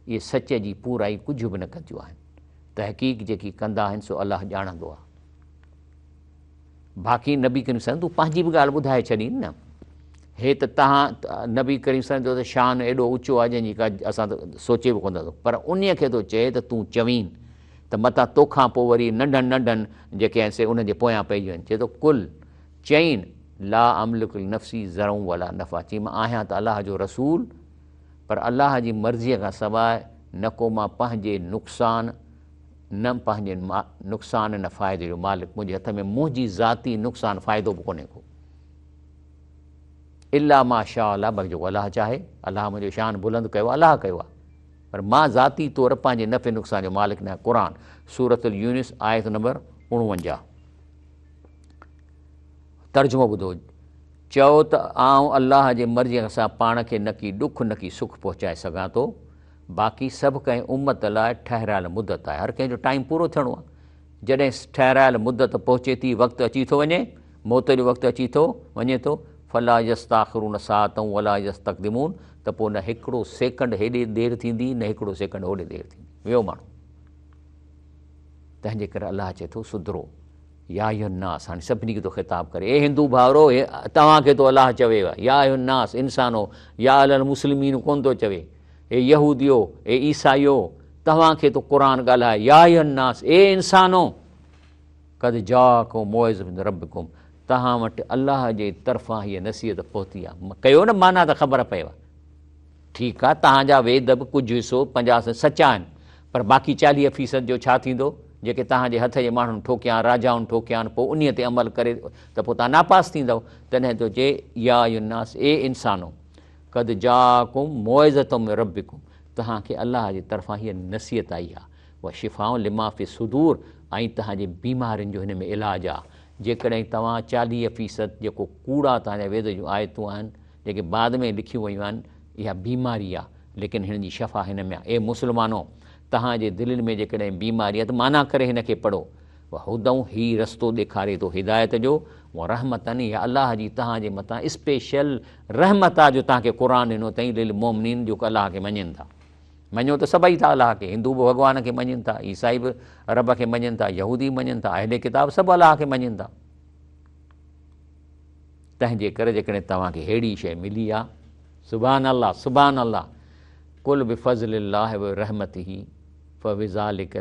اهي سچ جي پورائي ڪجهه به نه ڪنديون آهن. تحقيق جيڪي ڪندا آهن سو الله ڄاڻندو آهي. باقي نبي ڪريم صلي تون پنهنجي به ڳالهه ٻڌائي ڇڏين نه هي ته تهان نبي ڪريم صلي جو ته شان ايڏو اوچو آهي جنهن جي ڪا اسان ته سوچي به ڪونه ٿا پر انهي کي ٿو چئي ته تون چوين ته متان توکان پوء وري ننڍن ننڍن جيڪي آهن سي انهن جي پويان پئجي وڃن چئي ٿو قل چئين لا املڪ لنفسي ضرا ولا نفعا چئين مان آهيان ته الله جو رسول پر الله جي مرضيء کان سواء نه ڪو مان پنهنجي نقصان نه پنهنجي نقصان نه فائدي جو مالڪ، منهنجي هٿ ۾ منهنجي ذاتي نقصان فائدو به ڪونهي ڪو. الا ما شاء الله بلڪ جيڪو الله چاهي، الله منهنجو شان بلند ڪيو آهي، الله ڪيو آهي، پر مان ذاتي طور پنهنجي نفعي نقصان جو مالڪ نه آهيان. قرآن سورة اليونس آيت نمبر 49. ترجمو ٻڌو، چئو ته آئون الله جي مرضيء سان پاڻ کي نڪي ڏک نڪي سک پهچائي سگهان ٿو، باقي سڀ ڪنهن امت لاء ٺهرايل مدت آهي. هر ڪنهن جو ٽائيم پورو ٿيڻو آهي. جڏهن ٺهرايل مدت پهچي ٿي، وقت اچي ٿو وڃي، موت جو وقت اچي ٿو وڃي ٿو، فلا يستاخرون ساعة ولا يستقدمون ته پوء نه هڪڙو سيڪنڊ هيڏي دير ٿيندي نه هڪڙو سيڪنڊ هوڏي دير ٿيندي. ويو ماڻهو. تنهن جي ڪري الله چئي ٿو سڌرو. يا ايها الناس، هاڻي سڀني کي ٿو خطاب ڪري، اي هندو ڀائرو، توهان کي ٿو الله چوي، يا ايها الناس، انسانو، يا اهل المسلمين ڪونه ٿو چوي، اي يهوديو، اي عيسائيو، توهان کي ٿو قرآن ڳالهائي، يا ايها الناس، اي انسانو، قد جاءڪم موعظة من ربڪم، توهان وٽ الله جي طرفان هيء نصيحت پهتي آهي. ڪيو نه معنيٰ ته خبر پئيو. ٺيڪ آ توهان جا ويد به ڪجهه حصو 50 سچا آهن پر باقي 40 فيصد جو ڇا ٿيندو جيڪي توهان جي هٿ جي ماڻهن ٺوڪيا آهن راجائن ٺوڪيا آهن پوء انهي تي عمل ڪري ته پوء توهان ناپاس ٿيندؤ تڏهن ٿو چئي يا ايها الناس اي انسانو قد جاءڪم موعظة من ربڪم توهان کي الله جي طرفان هيء نصيحت آئي آ وشفاء لما في الصدور ۽ توهان جي بيمارين جو هن ۾ علاج آ جيڪڏهن توهان 40 فيصد جيڪو ڪوڙا توهان جا ويد جون آيتون آهن جيڪي بعد ۾ لکيون ويون آهن، اها بيماري آهي، ليڪن هن جي شفا هن ۾ آهي. اي مسلمانو! توهان جي دلين ۾ جيڪڏهن بيماري آهي ته معنيٰ ڪري هن کي پڙهو. وهدًا هي رستو ڏيکاري ٿو هدايت جو، ورحمةً اها الله جي توهان جي مٿان اسپيشل رحمت آهي جو توهان کي قرآن ڏنو اٿئي للمؤمنين جيڪو الله کي مڃين ٿا. مڃيو ته سڀئي ٿا الله کي، هندو به ڀڳوان کي مڃين ٿا، عيسائي به رب کي مڃين ٿا، يهودي به مڃين ٿا، اهل ڪتاب سڀ الله کي مڃين ٿا. تنهن جي ڪري جيڪڏهن توهان کي ههڙي شيء ملي آ، سبحان الله سبحان الله، قل بفضل الله وبرحمته فبذلک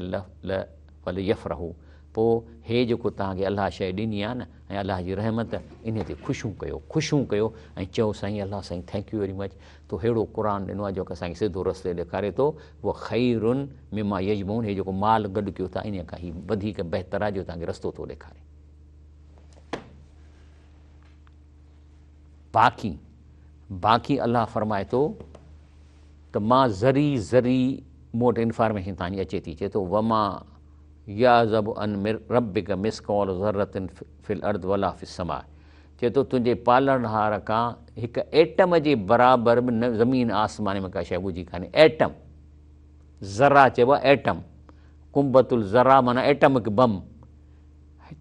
فليفرحوا، پوء هي جيڪو توهان کي الله شيء ڏني آ نه ۽ الله جي رحمت انهي تي خوشيون ڪيو خوشيون ڪيو ۽ چئو سائين الله سائين thank you very much تو ههڙو قرآن ڏنو آ جيڪو اسان کي سڌو رستي ڏيکاري ٿو، هو خير مما يجمعون هي جيڪو مال گڏ ڪيو ٿا انهي کان هي وڌيڪ بهتر آ جو توهان کي رستو ٿو ڏيکاري. باقي باقي الله فرمائي ٿو ته مان ذري ذري مون وٽ انفارميشن تان جي اچي ٿي چئي ٿو وما يعزب عن ربک مثقال ذرة في الارض ولا في السماء چئي ٿو تنهنجي پالڻهار کان هڪ ايٽم جي برابر به نه زمين آسمان ۾ ڪا شيء ڳجهي ڪانهي ايٽم ذرا چئبو آهي ايٽم قنبت الذرا معنيٰ ايٽمڪ بم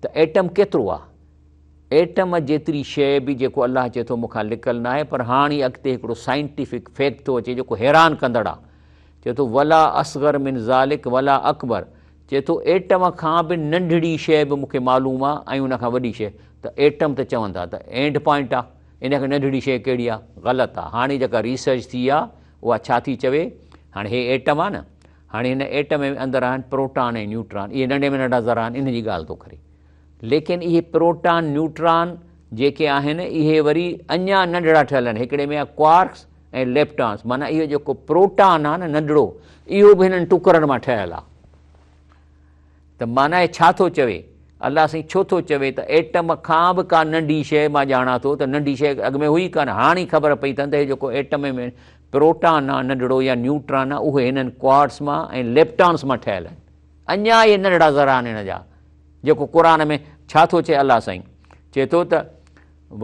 ته ايٽم ڪيترو آ؟ ايٽم جيتري شيء به جيڪو الله چئي ٿو مون کان لڪل ناهي پر هاڻ ئي اڳتي هڪڙو سائنٽيفڪ فيڪٽ ٿو اچي جيڪو حيران ڪندڙ آ. چئي ٿو ولا اصغر من ذلڪ ولا اڪبر چئي ٿو ايٽم کان به ننڍڙي شيء به مون کي معلوم آ ۽ ان کان وڏي شيء ته ايٽم ته چون ٿا ته اينڊ پوائنٽ آ ان کان ننڍڙي شيء ڪهڙي آ؟ غلط آ هاڻي جيڪا ريسرچ ٿي آ اها ڇا ٿي چوي هاڻي هي ايٽم آ نه هاڻي هن ايٽم ۾ اندر آهن پروٽان ۽ نيوٽران، اهي ننڍي ۾ ننڍا ذرا آهن، انهن جي ڳالهه ٿو ڪري. ليڪن اهي پروٽان نيوٽران جيڪي آهن اهي وري اڃا ننڍڙا ٺهيل آهن، هڪڙي ۾ آهي ڪوارڪس ۽ ليپٽانس، معنيٰ اهو جيڪو پروٽان آهي نه ننڍڙو اهو به هنن ٽڪرن مان ٺهيل آهي. ته معنيٰ هي ڇا ٿو چوي؟ الله سائين ڇو ٿو چوي ته ايٽم کان به ڪا ننڍي شيء مان ڄاڻان ٿو ته ننڍي شيء اڳ ۾ هئي ڪانه، هاڻ ئي خبر پئي اٿن ته هي جيڪو ايٽم ۾ پروٽان آ ننڍڙو يا نيوٽران آ اهي هنن ڪوارٽس مان ۽ ليپٽانس مان ٺهيل آهن. اڃا اهي ننڍڙا ذرا آهن هن جا. جيڪو قرآن ۾ ڇا ٿو چئي الله سائين چئي ٿو ته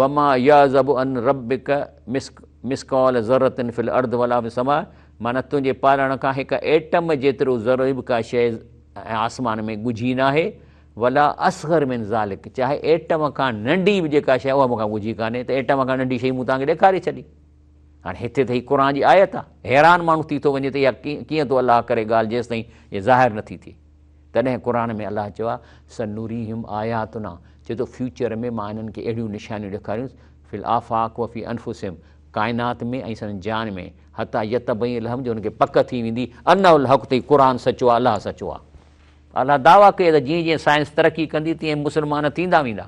وما يعزب عن ربک مثقال ذرة في الارض ولا في السماء معنيٰ تنهنجي پالڻ کان هڪ ايٽم جيترو ذرو به ڪا شيء آسمان ۾ ڳجهي ناهي ولا اصغر من ذلک چاهي ايٽم کان ننڍي به جيڪا شيء اها مون کان ڳجهي ڪانهي ته ايٽم کان ننڍي شيء مون توهان کي ڏيکاري ڇڏي. هاڻي هتي ته هي قرآن جي آيت آ، حيران ماڻهو ٿي ٿو وڃي ته اها ڪيئن ٿو الله ڪري ڳالهه جيستائين هي ظاهر نٿي ٿئي. تڏهن قرآن ۾ الله چيو آ، سنريهم آياتنا چئي ٿو فيوچر ۾ مان انهن کي اهڙيون نشانيون ڏيکاريونس في الآفاق وفي انفسهم ڪائنات ۾ ۽ سندن جان ۾ حتيٰ يتبين لهم جو انهن کي پڪ ٿي ويندي انه الحق ته هي قرآن سچو آ الله سچو آ. الله دعويٰ ڪئي ته جيئن جيئن سائنس ترقي ڪندي تيئن مسلمان ٿيندا ويندا.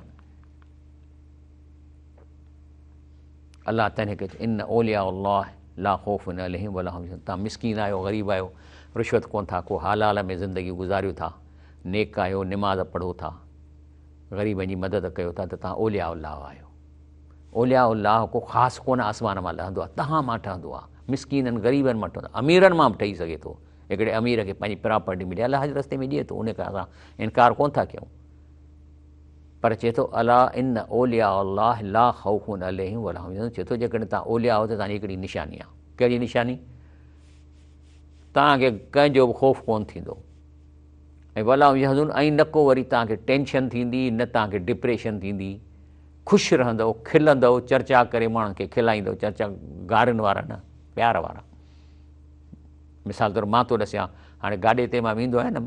الله تنهن کي ان اولياء الله لا خوف عليهم ولا هم يحزنون توهان مسڪين آهيو غريب آهيو رشوت ڪون ٿا ڪو حلال ۾ زندگي گذاريو ٿا نيڪ آهيو نماز پڙهو ٿا غريبن جي مدد ڪيو ٿا ته توهان اولياء الله آهيو اولياء الله ڪو خاص ڪونه آسمان مان لهندو آهي توهان مان ٺهندو آهي مسڪينن غريبن مان ٺهندو آهي اميرن مان به ٺهي سگهي ٿو هڪڙي امير کي پنهنجي پراپرٽي ملي الله جي رستي ۾ ڏئي ٿو ان کان اسان انڪار ڪون ٿا ڪيون پر چئي ٿو الا ان اولياء الله لا خوف عليهم ولا هم يحزنون چئي ٿو جيڪڏهن توهان اولياء آهيو ته توهان جي هڪڙي نشاني آهي ڪهڙي نشاني توهان کي ڪنهن جو به خوف ڪون ٿيندو ۽ ولا هم يحزنون ۽ نه ڪو وري توهان کي ٽينشن ٿيندي نه توهان کي ڊپريشن ٿيندي خوش رهندو کلندو چرچا ڪري ماڻهن کي کلائيندو چرچا گارين وارا نه پيار وارا مثال طور مان ٿو ڏسيان هاڻي گاڏي تي مان ويندو آهيان نه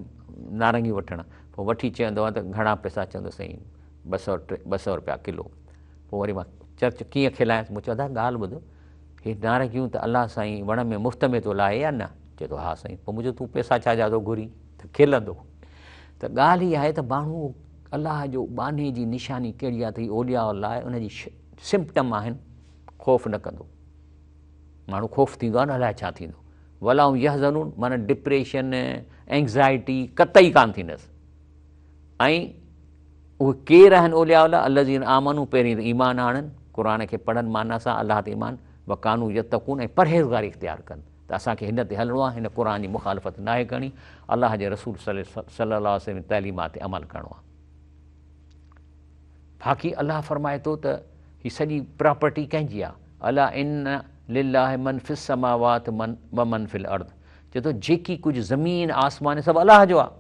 نارنگي وٺڻ پوء وٺي چوندو آهيان ته گهڻا پئسا؟ چوندو سائين 200 ٽي 200 روپيا ڪلو. پوء وري مان چرچ ڪيئن کلايانس؟ مون چيو ادا ڳالهه ٻڌ، هي نارنگيون ته الله سائين وڻ ۾ مفت ۾ ٿو لاهي يا نه؟ چئي ٿو ها سائين. پوء مون چيو تون پئسا ڇا جا ٿو گهرين؟ ته کلندو. ته ڳالهه هي آهي ته ماڻهو الله جو ٻانهي جي نشاني ڪهڙي آهي ته هي اولياء الله آهي، ان جي سمپٽم آهن، خوف نه ڪندو. ماڻهو خوف ٿيندو آهي نه الائي ڇا ٿيندو. ولا هم يحزنون معنيٰ ڊپريشن، اينگزائٽي قطعي ڪانه ٿيندس. ۽ اهي ڪير آهن اولياء الله؟ الذين آمنوا پهرين ته ايمان آڻن، قرآن کي پڙهن معنيٰ سان الله تي ايمان، وڪانوا يتقون ۽ پرهيزگاري اختيار ڪن ته اسان کي هن تي هلڻو آهي، هن قرآن جي مخالفت ناهي ڪرڻي، الله جي رسول صلي الله عليه وسلم جي تعليمات تي عمل ڪرڻو آهي. باقي الله فرمائي ٿو ته هي سڄي پراپرٽي ڪنهن جي آهي؟ الا ان لله من في السماوات ومن في الارض چئي ٿو جيڪي ڪجهه زمين آسمان سڀ الله جو آهي.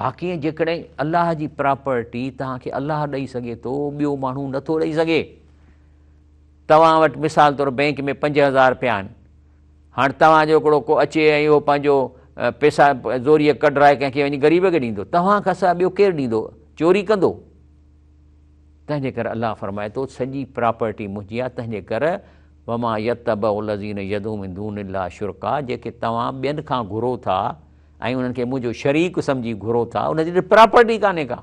باقي جيڪڏهن الله جي پراپرٽي توهان کي الله ڏئي سگهي ٿو، ٻيو ماڻهو نٿو ڏئي سگهي. توهان وٽ مثال طور بئنڪ ۾ 5000 رپيا آهن، هاڻ توهان جو هڪڙو ڪو اچي ۽ اهو پنهنجو پئسا زوريء ڪڍرائي ڪنهن کي وڃي غريب کي ڏيندو، توهان کان سواء ٻيو ڪير ڏيندو؟ چوري ڪندو؟ تنهنجي ڪري الله فرمائي ٿو سڄي پراپرٽي منهنجي آهي، تنهنجي ڪري وما يتبع الذين يدعون من دون الله شرڪاء جيڪي توهان ٻين کان گهرو ٿا ۽ انهن کي منهنجو شريڪ سمجهي گهرو ٿا، انهن جي پراپرٽي ڪانهي ڪا.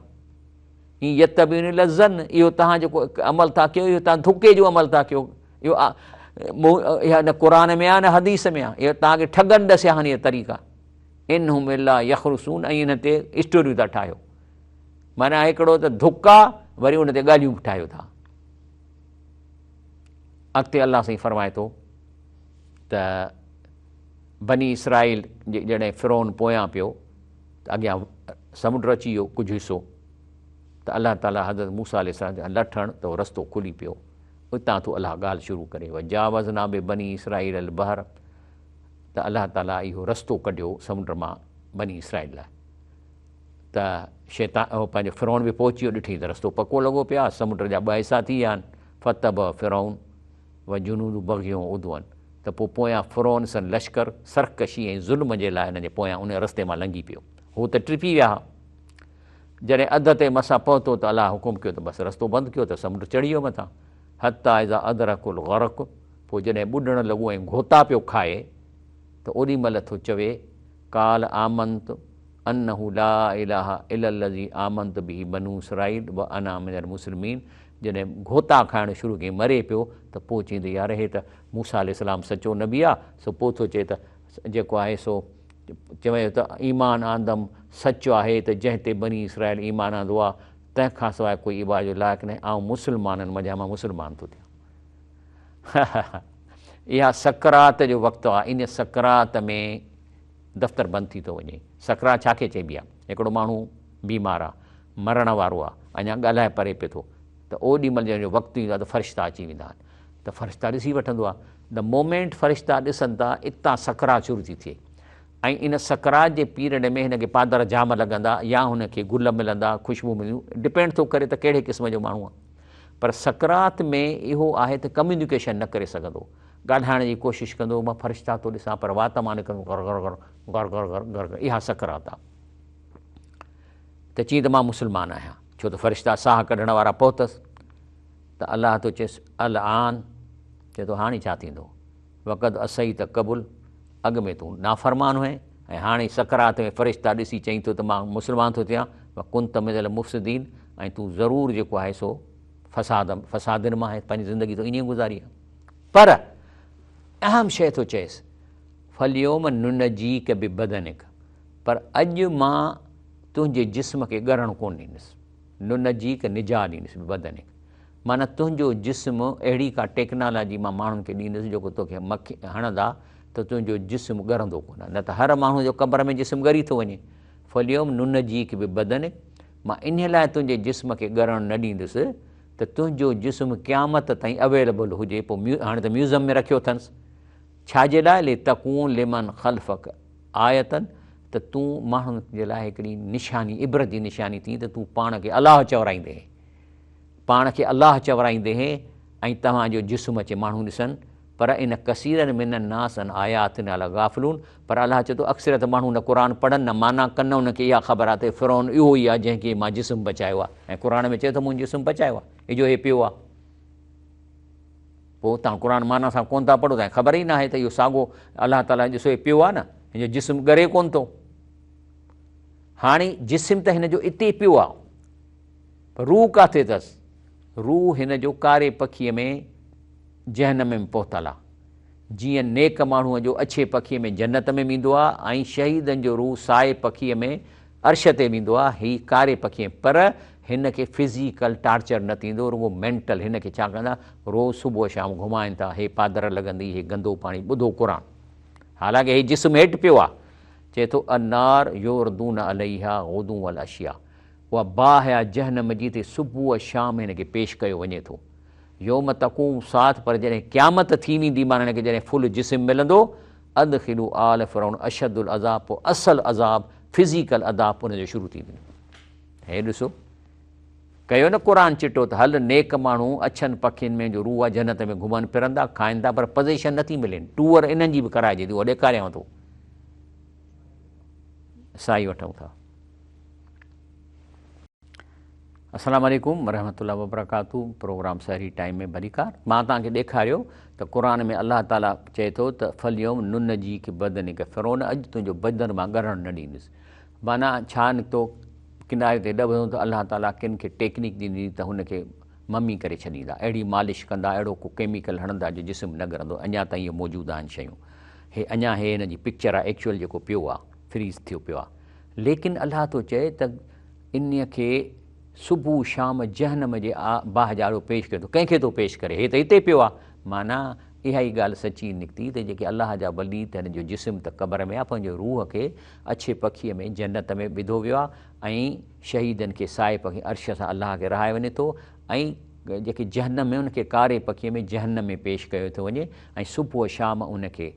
ان يتبعون الا الظن اهو توهان جيڪو عمل ٿا ڪيو اهو توهان ڌڪي جو عمل ٿا ڪيو، اهو اها نه قرآن ۾ آهي نه حديث ۾ آهي، اهو توهان کي ٺڳن ڏسيا آهن اهي طريقا. ان هم الا يخرصون ۽ انهن تي اسٽوريون ٿا ٺاهيو، معنيٰ هڪڙو ته ڌڪا وري ان تي ڳالهيون به ٺاهيو ٿا. اڳتي الله سائين فرمائي ٿو ته بني اسرائيل جي جڏهن فرعون پويان پيو ته اڳيان سمنڊ اچي ويو ڪجهه حصو، ته الله تعاليٰ حضرت موسيٰ عليه السلام کي لٺ هڻ ته اهو رستو کلي پيو. اتان ٿو الله ڳالهه شروع ڪري وجاوزنا ببني اسرائيل البحر ته الله تعاليٰ اهو رستو ڪڍيو سمنڊ مان بني اسرائيل لاء. ته شيطان اهو پنهنجو فرعون به پهچي ويو، ڏٺئي ته رستو پڪو لڳو پيو آهي، سمنڊ جا ٻه حصا ٿي ويا آهن. فتبع فرعون وجنوده بغيا وعدوا ته پوء پويان فرعون سن لشڪر سرڪشي ۽ ظلم جي لاء انهن جي پويان ان رستي مان لنگهي پيو. هو ته ٽپي ويا ها. جڏهن اڌ تي مسا پهتو ته الله حڪم ڪيو ته بس رستو بند ڪيو ته سمنڊ چڙهي ويو مٿان. حتيٰ اذا ادرڪه الغرق پوء جڏهن ٻڏڻ لڳو ۽ گهوتا پيو کائي ته اوڏي مهل ٿو چوي قال آمنت انه لا اله الا الذي آمنت به بنو اسرائيل وانا من المسلمين جڏهن گهوتا کائڻ شروع ڪيائين مري پيو ته پوء چيائين ته يار هي ته موسيٰ عليه السلام سچو نبي آ، سو پوء ٿو چئي ته جيڪو آهي سو چوي ته ايمان آندم سچ آهي ته جنهن تي بني اسرائيل ايمان آندو آ تنهن کان سواء ڪوئي عبادت جو لائق ناهي، آئون مسلمانن منجهان مان مسلمان ٿو ٿيان. اها سڪرات جو وقت آ، ان سڪرات ۾ دفتر بند ٿي ٿو وڃي. سڪرات ڇا کي چئبي آ؟ هڪڙو ماڻهو بيمار آ، مرڻ وارو آ، اڃا ڳالهائي پري پئي ٿو ته اوڏي مهل جنهن جو وقت ايندو آ ته فرشتا اچي ويندا آهن ته فرشتا ڏسي وٺندو آ. The moment فرشتا ڏسن ٿا اتان سڪرات شروع ٿي ٿئي ۽ ان سڪرات جي پيريڊ ۾ هن کي پادر جام لڳندا يا هن کي گل ملندا، خوشبو ملنديون، ڊپينڊ ٿو ڪري ته ڪهڙي قسم جو ماڻهو آ. پر سڪرات ۾ اهو آهي ته ڪميونيڪيشن نه ڪري سگهندو، ڳالهائڻ جي ڪوشش ڪندو، مان فرشتا ٿو ڏسان پر وات مان نڪرندو غر غر غر غر غر غر غر غر، اها سڪرات آ. ته چئين ته مان مسلمان آهيان، ڇو ته فرشتا ساهه ڪڍڻ وارا پهتس ته الله ٿو چيس الآن، چئي ٿو هاڻي ڇا ٿيندو، وقد عصيت قبل، اڳ ۾ تون نافرمان هئين ۽ هاڻي سڪرات ۾ فرشتا ڏسي چئين ٿو ته مان مسلمان ٿو ٿيان، وڪنت من المفسدين، ۽ تون ضرور جيڪو آهي سو فساد فسادن مان آهين، پنهنجي زندگي تو ائين گذاري آهي. پر اهم شيء ٿو چئيس فاليوم ننجيڪ ببدنڪ، پر اڄ مان تنهنجي جسم کي ڳرڻ ڪونه ڏيندس، ننجيڪ نجاء ڏيندس ببدنڪ، معنيٰ تنهنجو جسم اهڙي ڪا ٽيڪنالاجي مان ماڻهن کي ڏيندس جيڪو توکي مکي هڻندا ته تنهنجو جسم ڳرندو ڪونه، نه ته هر ماڻهو جو قبر ۾ جسم ڳري ٿو وڃي. فاليوم ننجيڪ ببدنڪ، مان انهي لاء تنهنجي جسم کي ڳرڻ نه ڏيندس ته تنهنجو جسم قيامت تائين اويليبل هجي، پوء هاڻي ته ميوزم ۾ رکيو اٿنس، ڇا جي لاء؟ لتڪون لمن خلفڪ آية، ته تون ماڻهن جي لاء هڪڙي نشاني، عبرت جي نشاني ٿين ته تون پاڻ کي الله چورائيندين هين، پاڻ کي الله چورائيندين هين ۽ توهان جو جسم اچي ماڻهو ڏسن پر ان ڪثيرا من الناس عن آياتنا لغافلون پر الله چئي ٿو اڪثريت ماڻهو نه قرآن پڙهن نه معنيٰ ڪن نه انهن کي اها خبر آهي ته فرعون اهو ئي آهي جنهن کي مان جسم بچايو آهي ۽ قرآن ۾ چئي ٿو مون جسم بچايو آهي هي جو هي پيو آهي پوء توهان قرآن معنيٰ سان ڪونه ٿا پڙهو توهان کي خبر ئي ناهي ته اهو ساڳو الله تعاليٰ ڏسو هي پيو آهي نه هن جو جسم ڳري ڪونه ٿو هاڻي جسم ته هن جو اتي پيو آهي پر روح ڪاٿي اٿس روح هن جو ڪاري پکيء ۾ جهنم ۾ پهتل آ. جيئن نيڪ ماڻهوء جو اڇي پکيء ۾ جنت ۾ ويندو آ ۽ شهيدن جو روح سائي پکيء ۾ عرش تي ويندو آ، هي ڪاري پکيء ۾ پر هن کي فزيڪل ٽارچر نه ٿيندو رڳو مينٽل هن کي ڇا ڪندا روز صبح شام گهمائن ٿا هي پادر لڳندي هي گندو پاڻي ٻڌو قرآن حالانڪه هي جسم هيٺ پيو آ چئي ٿو النار يعرضون عليها غدوا والعشيا اها باهه آ جهنم جي تي صبح شام هن کي پيش ڪيو وڃي ٿو. يوم تقوم الساعت پر جڏهن قيامت ٿي ويندي معنيٰ هن کي جڏهن فل جسم ملندو ادخلوا آل فرعون اشد العذاب پوء اصل عذاب فزيڪل عذاب ان جو شروع ٿي ويندو. هي ڏسو ڪيو نه قرآن چٽو ته هل نيڪ ماڻهو اڇن پکين ۾ جو روح آ جنت ۾ گهمن ڦرن ٿا کائن ٿا پر پزيشن نٿي ملين ٽوئر انهن جي به ڪرائجي ٿي اهو ڏيکاريانو ٿو سائي وٺون ٿا. السلام عليڪم ورحمة الله وبرڪاته پروگرام سحري ٽائيم ۾ ڀليڪار مان توهان کي ڏيکاريو ته قرآن ۾ الله تعالي چئي ٿو ته فاليوم ننجيڪ ببدنڪ فرعون اڄ تنهنجو بدن مان ڳرڻ نه ڏيندس معنيٰ ڇا نڪتو ڪناري تي ڏبندو ته الله تعالي ڪن کي ٽيڪنيڪ ڏيندي ته هن کي ممي ڪري ڇڏيندا اهڙي مالش ڪندا اهڙو ڪو ڪيميڪل هڻندا جو جسم نه ڳرندو اڃا تائين اهي موجود آهن شيون هي اڃا هي هن جي پڪچر آهي ايڪچوئل جيڪو پيو آهي فريز ٿيو پيو آهي ليڪن الله ٿو چئي ته انهيء کي صبح شام جهنم جي باهه جي آڏو پيش ڪري ٿو. ڪنهن کي ٿو پيش ڪري؟ هي ته هتي پيو آهي. معنيٰ اها ئي ڳالهه سچي نڪتي ته جيڪي الله جا ولي ته هن جو جسم ته قبر ۾ آهي پر هن جي روح کي اڇي پکيء ۾ جنت ۾ وڌو ويو آهي ۽ شهيدن کي سائي پکي عرش سان الله کي رهايو وڃي ٿو ۽ جيڪي جهنم ۾ ان کي ڪاري پکيء ۾ جهنم ۾ پيش ڪيو ٿو وڃي ۽ صبح شام ان کي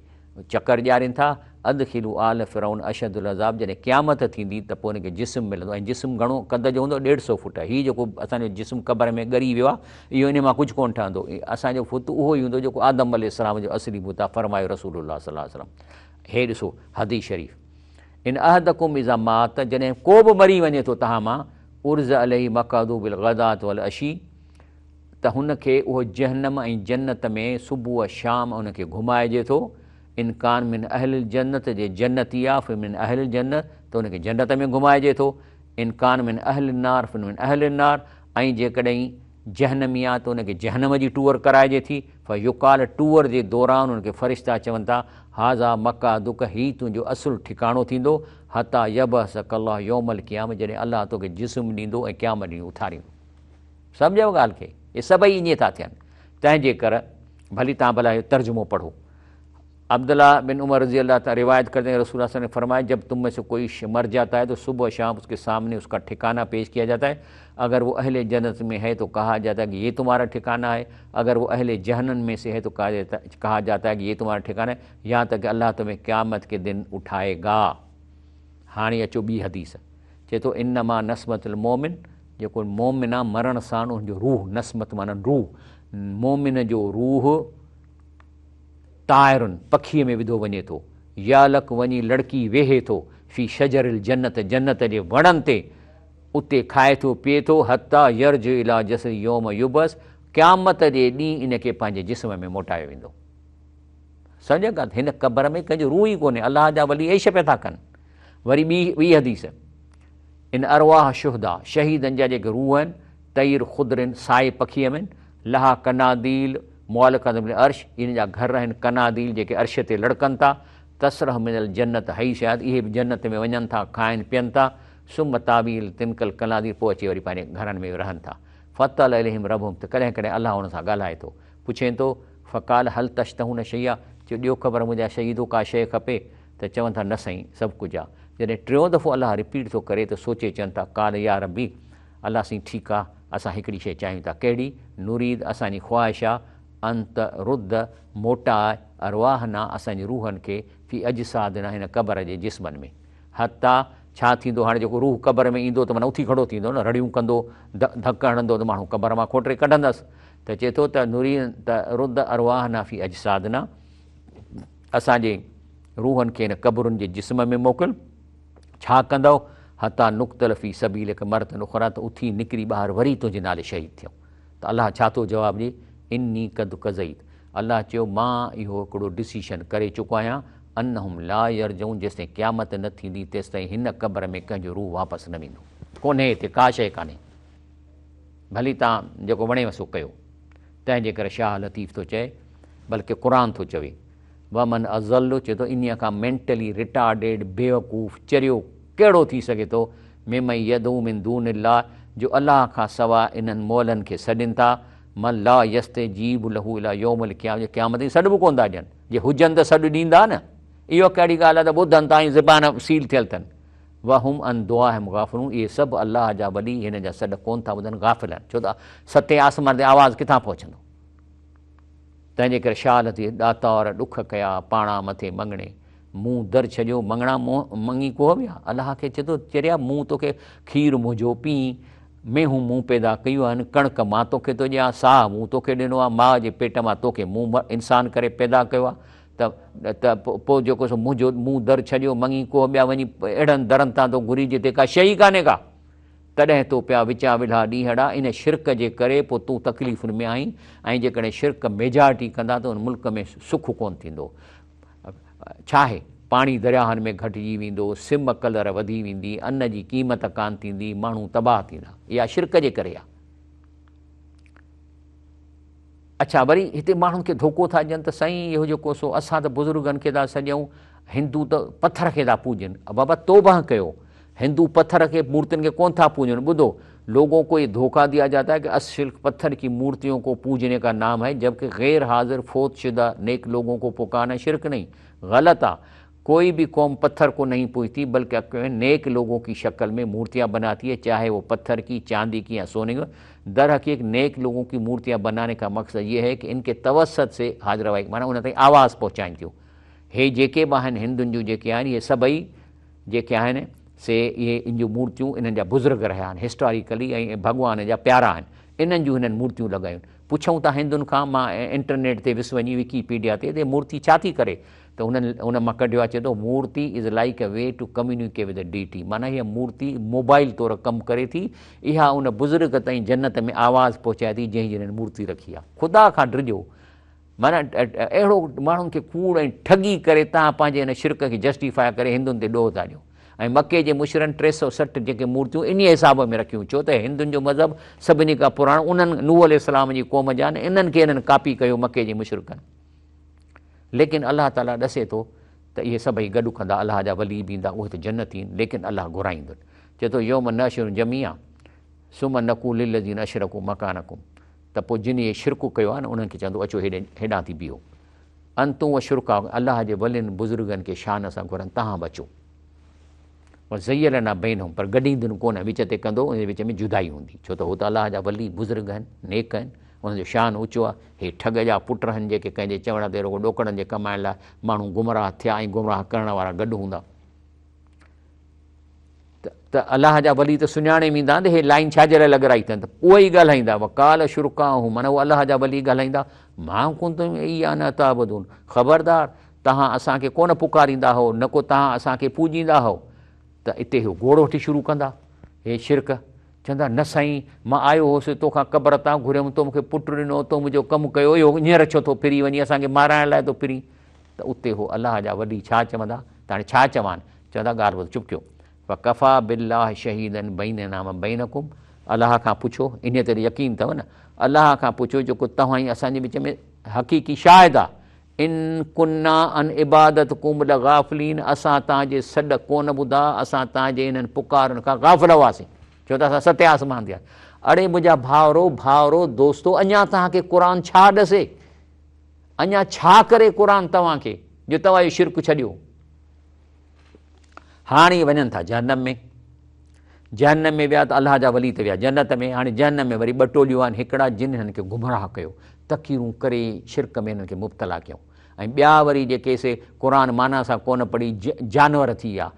چڪر ڏيارين ٿا، ادخلوا آل فرعون اشد العذاب جڏهن قيامت ٿيندي ته پوء ان کي جسم ملندو ۽ جسم گهڻو قد جو هوندو ڏيڍ سئو فوٽ هي جيڪو اسان جو جسم قبر ۾ ڳري ويو آهي اهو ان مان ڪجهه ڪونه ٺهندو اسان جو بت اهو ئي هوندو جيڪو آدم عليه السلام جو اصلي بت آهي فرمايو رسول الله صلي الله عليه وسلم هي ڏسو حديث شريف ان احدڪم اذا مات جڏهن ڪو به مري وڃي ٿو تهان مان عرض عليه مقعده بالغداة والعشي ته هن کي اهو جهنم ۽ جنت ۾ صبح و شام ان کي گهمائجي ٿو، ان ڪان من اهل الجنت جي جنتي آ فمن اهل الجنة ته ان کي جنت ۾ گهمائجي ٿو، ان ڪان من اهل النار فمن اهل النار ۽ جيڪڏهن جهنمي آ ته ان کي جهنم جي ٽوئر ڪرائجي ٿي، فيقال ٽوئر جي دوران ان کي فرشتا چون ٿا، هذا مقعدک هي تنهنجو اصل ٺڪاڻو ٿيندو، حتي يبعثک الله يوم القيامة جڏهن الله توکي جسم ڏيندو ۽ قيامت ڏينهن اٿاريندو. سمجهو ڳالهه کي، اهي سڀئي ائين ٿا ٿين، تنهن جي ڪر ڀلي توهان ڀلا اهو ترجمو پڙهو. عبدالله بن عمر رضي الله تعالٰي روايت کرتے ہیں رسول الله صلي الله علیه وسلم نے فرمایا جب تم میں سے کوئی مر جاتا ہے تو صبح و شام اس کے سامنے اس کا ٹھکانہ پیش کیا جاتا ہے اگر وہ اہل جنت میں ہے تو کہا جاتا ہے کہ یہ تمہارا ٹھکانہ ہے اگر وہ اہل جہنم میں سے ہے تو کہا جاتا ہے کہ یہ تمہارا ٹھکانہ ہے یہاں تک کہ اللہ تمہیں قیامت کے دن اٹھائے گا۔ هاڻي اچو ٻي حديث چئي ٿو انما نسمت المومن جيڪو مومن آ مرڻ ساڻ ان جو روح نسمت معنيٰ روح مومن جو روح طائر پکيء ۾ وڌو وڃي ٿو يعلق وڃي لڙڪي ويهي ٿو في شجر الجنت جنت جي وڻن تي اتي کائي ٿو پيئي ٿو حتيٰ يرجع الي جسده يوم يبعث قيامت جي ڏينهن ان کي پنهنجي جسم ۾ موٽايو ويندو. سمجهه ڳالهه هن قبر ۾ ڪنهن جو روح ئي ڪونهي الله جا ولي عيش پيا ٿا ڪن وري ٻي ٻي حديث ان ارواح شهدا شهيدن جا جيڪي روح آهن طير خضر سائي پکيء ۾ لها قناديل معلقات بالعرش ان جا گهر آهن قناديل جيڪي عرش تي لڙڪن ٿا تسرح من الجنت حيث شاءت اهي به جنت ۾ وڃن ٿا کائن پين ٿا ثم تاوي تلڪ القناديل پوء اچي وري پنهنجي گهرن ۾ رهن ٿا فطلع اليهم ربهم ته ڪڏهن ڪڏهن الله انهن سان ڳالهائي ٿو پڇين ٿو، فقال هل تشتهون شيئا، چيو ڏيو خبر منهنجا شهيدو ڪا شيء کپي؟ ته چون ٿا نه سائين سڀ ڪجهه آ. جڏهن ٽيون دفعو الله رپيٽ ٿو ڪري ته سوچي چون ٿا قال يا ربي الله سائين ٺيڪ آ اسان هڪڙي شيء چاهيون ٿا ڪهڙي؟ نريد اسان جي خواهش آ ان ترد موٽاء ارواحنا اسان جي روحن کي في اجسادنا هن قبر جي جسمن ۾. حتيٰ ڇا ٿيندو هاڻي جيڪو روح قبر ۾ ايندو ته معنيٰ اٿي کڙو ٿيندو نه رڙيون ڪندو ڌڪ هڻندو ته ماڻهو قبر مان کوٽري ڪڍندس. ته چئي ٿو ته نري ته رد ارواحنا في اجسادنا، اسان جي روحن کي هن قبرن جي جسم ۾ موڪل. ڇا ڪندؤ؟ حتيٰ نقتل في سبيلک مرة اخريٰ، ته اٿي نڪري ٻاهر وري تنهنجي نالي شهيد ٿيون. ته الله ڇا ٿو جواب ڏئي؟ اني قد قضيت، الله چيو مان اهو هڪڙو ڊسيشن ڪري چڪو آهيان، انهم لا يرجعون، جيستائين قيامت نه ٿيندي تيستائين هن قبر ۾ ڪنهن جو روح واپس نه ويندو. ڪونهي هتي ڪا شيء ڪانهي. ڀلي توهان جيڪو وڻيو سو ڪيو. تنهن جي ڪري شاهه لطيف ٿو چئي، بلڪه قرآن ٿو چوي، ومن اضل، چئي ٿو انهيء کان مينٽلي ريٽارڊيڊ، بيوقوف، چريو ڪهڙو ٿي سگهي ٿو، ممن يدعو من دون الله، جو الله کان سواء انهن مئلن کي سڏين ٿا، من لا يستجيب له الي يوم القيامة، جو قيامت تائين سڏ به ڪونه ٿا ڏين، جي هجن ته سڏ ڏيندا نه، اهو ڪهڙي ڳالهه آهي ته ٻڌن ٿا ۽ زبان سيل ٿيل اٿن. وهم عن دعائهم غافلون، اهي سڀ الله جا ولي هنن جا سڏ ڪونه ٿا ٻڌن، غافل آهن، ڇو ته ستين آسمان تي آواز ڪٿان پهچندو؟ تنهن جي ڪري شاهه لطيف ڏاتار ڏک ڪيا، پاڻا مٿي مڱڻي، مون در ڇڏيو، مڱڻا منهن مڱي ڪوهه ويا. الله کي چئي ٿو، چريا مون توکي کير منهنجو پيئين، مينهون مون پيدا ڪيون آهن، ڪڻڪ مان توکي ٿو ڏيان، ساهه مون توکي ڏنو آهي، ماء جي پيٽ مان توکي مون انسان ڪري پيدا ڪيو آهي، ته ته پوء جيڪو سو منهنجو مون در ڇڏيو، مڱي ڪوهه ٻيا وڃي اهڙن درن تان ٿو گهرين جتي ڪا شيء ئي ڪانهي ڪا. تڏهن تو پيا وچان ولها ڏينهڙا، ان شرڪ جي ڪري پوء تون تڪليفن ۾ آهين ۽ جيڪڏهن شرڪ ميجارٽي ڪندا ته ان ملڪ ۾ سک ڪونه ٿيندو. ڇاهي؟ پاڻي درياهن ۾ گهٽجي ويندو، سم ڪلر وڌي ويندي، ان جي قيمت ڪانه ٿيندي، ماڻهو تباهه ٿيندا. اها شرڪ جي ڪري آهي. اڇا وري هتي ماڻهن کي ڌوڪو ٿا ڏين ته سائين اهو جيڪو سو اسان ته بزرگن کي ٿا سڏيون، هندو ته پٿر کي ٿا پوڄن. بابا توبهه ڪيو، هندو پٿر کي مورتين کي ڪونه ٿا پوڄن. ٻڌو لوگون کو یہ دھوکا دیا جاتا ہے کہ اصل پتھر کی مورتیوں کو پوجنے کا نام ہے جبکہ غیر حاضر فوت شدہ نیک لوگوں کو پکارنا شرک نہیں۔ غلط آ۔ کوئی بھی قوم پتھر کو نہیں پوجتی بلکہ نیک لوگوں کی شکل میں مورتیاں بناتی ہے، چاہے وہ پتھر کی، چاندی کی یا سونے کی۔ در حقیق نیک لوگوں کی مورتیاں بنانے کا مقصد یہ ہے کہ ان کے توسط سے حاضر وائی معنی ان تائیں آواز پہنچائیں تھیوں۔ هي جيڪي به آهن هندن جون جيڪي آهن اهي سڀئي جيڪي آهن سي اهي ان جون مورتيون انهن جا بزرگ رهيا آهن هسٽاريڪلي ۽ ڀڳوان جا پيارا آهن انهن جون هنن مورتيون لڳايون پڇون ٿا هندن کان مان انٽرنيٽ تي ويس وڃي وڪي پيڊيا تي ته مورتي ڇا ٿي ڪري ته انهن ان مان ڪڍيو آهي چئي ٿو murti is like a way to communicate with deity معنيٰ هيء مورتي موبائل طور ڪم ڪري ٿي اها ان بزرگ تائين جنت ۾ آواز پهچائي ٿي جنهن جي هنن مورتي رکي آهي خدا کان ڊڄو معنيٰ اهڙو ماڻهن کي ڪوڙ ۽ ٺڳي ڪري توهان پنهنجي ان شرڪ کي جسٽيفاء ڪري هندن تي ڏوهه ٿا ڏيو ۽ مڪي جي مشرن 360 جيڪي مورتيون انهيء حساب ۾ رکيون ڇو ته هندن جو مذهب سڀني کان پراڻو انهن نوح عليه السلام جي قوم جا آهن انهن کي انهن ڪاپي ڪيو مڪي جي مشرڪن ليڪن الله تعاليٰ ڏسي ٿو ته اهي سڀئي گڏ ڪندا الله جا ولي به ايندا اهي ته جنتي آهن ليڪن الله گهرائيندن چئي ٿو يوم نحشر جميعا ثم نقول للذين اشرڪوا مڪانڪم ته پوء جن اهي شرڪ ڪيو آهي نه انهن کي چوندو اچو هيڏي هيڏانهن ٿي بيهو. انتم وشرڪاؤڪم الله جي ولين بزرگن کي شان سان گهرن توهان به اچو. وزيلنا بينهم پر گڏيندن ڪونه وچ تي ڪندو ان جي وچ ۾ جدائي هوندي ڇو ته هو ته الله جا ولي بزرگ آهن نيڪ آهن انهن جو شان اوچو آهي هي ٺڳ جا پٽ آهن جيڪي ڪنهن جي چوڻ تي رڳو ڏوڪڙن جي ڪمائڻ لاء ماڻهو گمراهه ٿيا ۽ گمراهه ڪرڻ وارا گڏ هوندا. ته الله جا ولي ته سڃاڻي ويندا آهن ته هي لائين ڇا جي لاء لڳرائي اٿن ته اهي ئي ڳالهائيندا وقال شرڪاؤهم معنيٰ هو الله جا ولي ڳالهائيندا ما ڪنتم ايانا تعبدون خبردار توهان اسان کي ڪونه پڪاريندا هو نه ڪو توهان اسان کي پوڄيندا هو ته اتي هو گوڙ وٺي شروع ڪندا هي شرڪ چوندا نه سائين مان آيو هوس توکان قبر تان گهريم تو مونکي پٽ ڏنو تو منهنجو ڪم ڪيو اهو هينئر ڇو ٿو ڦري وڃي اسان کي مارائڻ لاء ٿو ڦرين ته اتي هو الله جا ولي ڇا چوندا ته هاڻي ڇا چوان؟ چوندا ڳالهه ٻڌ چپ ڪيو. وڪفيٰ بالله شهيدا بيننا وبينڪم الله کان پڇو، انهيء تي ته يقين اٿو نه، الله کان پڇو جيڪو توهان ۽ اسان جي وچ ۾ حقيقي شاهد آهي. ان ڪنا عن عبادتڪم لغافلين اسان توهان جي سڏ ڪونه ٻڌا، اسان توهان جي انهن پڪارن کان غافل هئاسين، ڇو ته اسان ستين آسمان تي آهيون. اڙي منهنجا ڀائرو، ڀائرو، دوستو، اڃا توهان کي قرآن ڇا ڏسي؟ اڃا ڇا ڪري قرآن توهان کي جو توهان اهو شرڪ ڇڏيو. هاڻي وڃن ٿا جهنم ۾. جهنم ۾ ويا ته الله جا ولي ته ويا جنت ۾. هاڻي جهنم ۾ وري ٻه ٽوليون آهن، هڪڙا جن هنن کي گمراهه ڪيو، تقريرون ڪري شرڪ ۾ هنن کي مبتلا ڪيائون ۽ ٻيا وري جيڪي سي قرآن معنيٰ سان ڪونه پڙهي جانور ٿي ويا.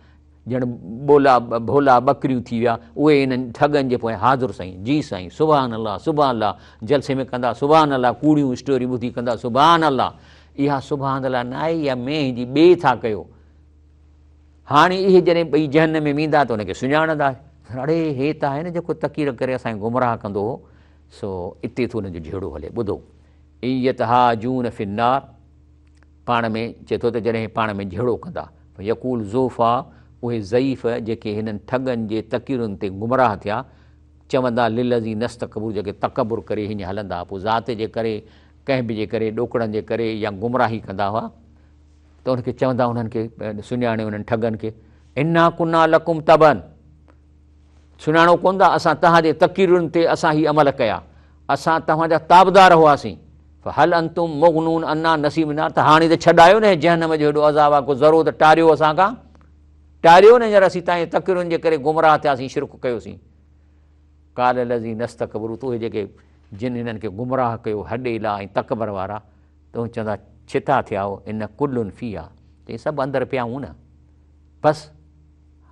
ڄڻ ٻولا ڀولا ٻڪريون ٿي ويا، اهي انهن ٺڳن جي پويان حاضر سائين، جي سائين، سبحان الله، سبحان الله، جلسي ۾ ڪندا سبحان الله، ڪوڙيون اسٽوريون ٻڌي ڪندا سبحان الله. اها سبحان الله نه آهي، اها مينهن جي ٻي ٿا ڪيو. هاڻي اهي جڏهن ٻئي جهنم ۾ ويندا ته ان کي سڃاڻندا، اڙي هي ته آهي نه جيڪو تقرير ڪري اسان کي گمراهه ڪندو هو. سو اتي ٿو انهن جو جهيڙو هلي. ٻڌو، ان يتحاجون في النار، پاڻ ۾ چئي ٿو ته جڏهن پاڻ ۾ جهيڙو ڪندا، فيقول ضعفاء، اهي ضعيف جيڪي هنن ٺڳن جي تقريرن تي گمراهه ٿيا، چوندا للذين استڪبروا، جيڪي تڪبر ڪري هيئن هلندا ها، پوء ذات جي ڪري، ڪنهن به جي ڪري، ڏوڪڙن جي ڪري يا گمراهي ڪندا هئا، ته ان کي چوندا انهن کي سڃاڻي انهن ٺڳن کي، انا ڪنا لڪم تبعا، سڃاڻو ڪونه ٿا، اسان توهان جي تقريرن تي اسان هي عمل ڪيا، اسان توهان جا تابدار هئاسين، فهل انتم مغنون عنا نصيب من النار، ته هاڻي ته ڇڏايو نه هي جهنم جو هيڏو عذاب آ، ڪو ذرو ته ٽاريو اسان کان، ٽاريو نه هينئر اسين توهان جي تقريرن جي ڪري گمراهه ٿياسين، شرڪ ڪيوسين. قال الذين استڪبروا، ته اهي جيڪي جن هنن کي گمراهه ڪيو هڏيلا ۽ تڪبر وارا، ته اهي چوندا ڇتا ٿيا هو، ان ڪل فيها، چئي سڀ اندر پيا آهيون نه، بس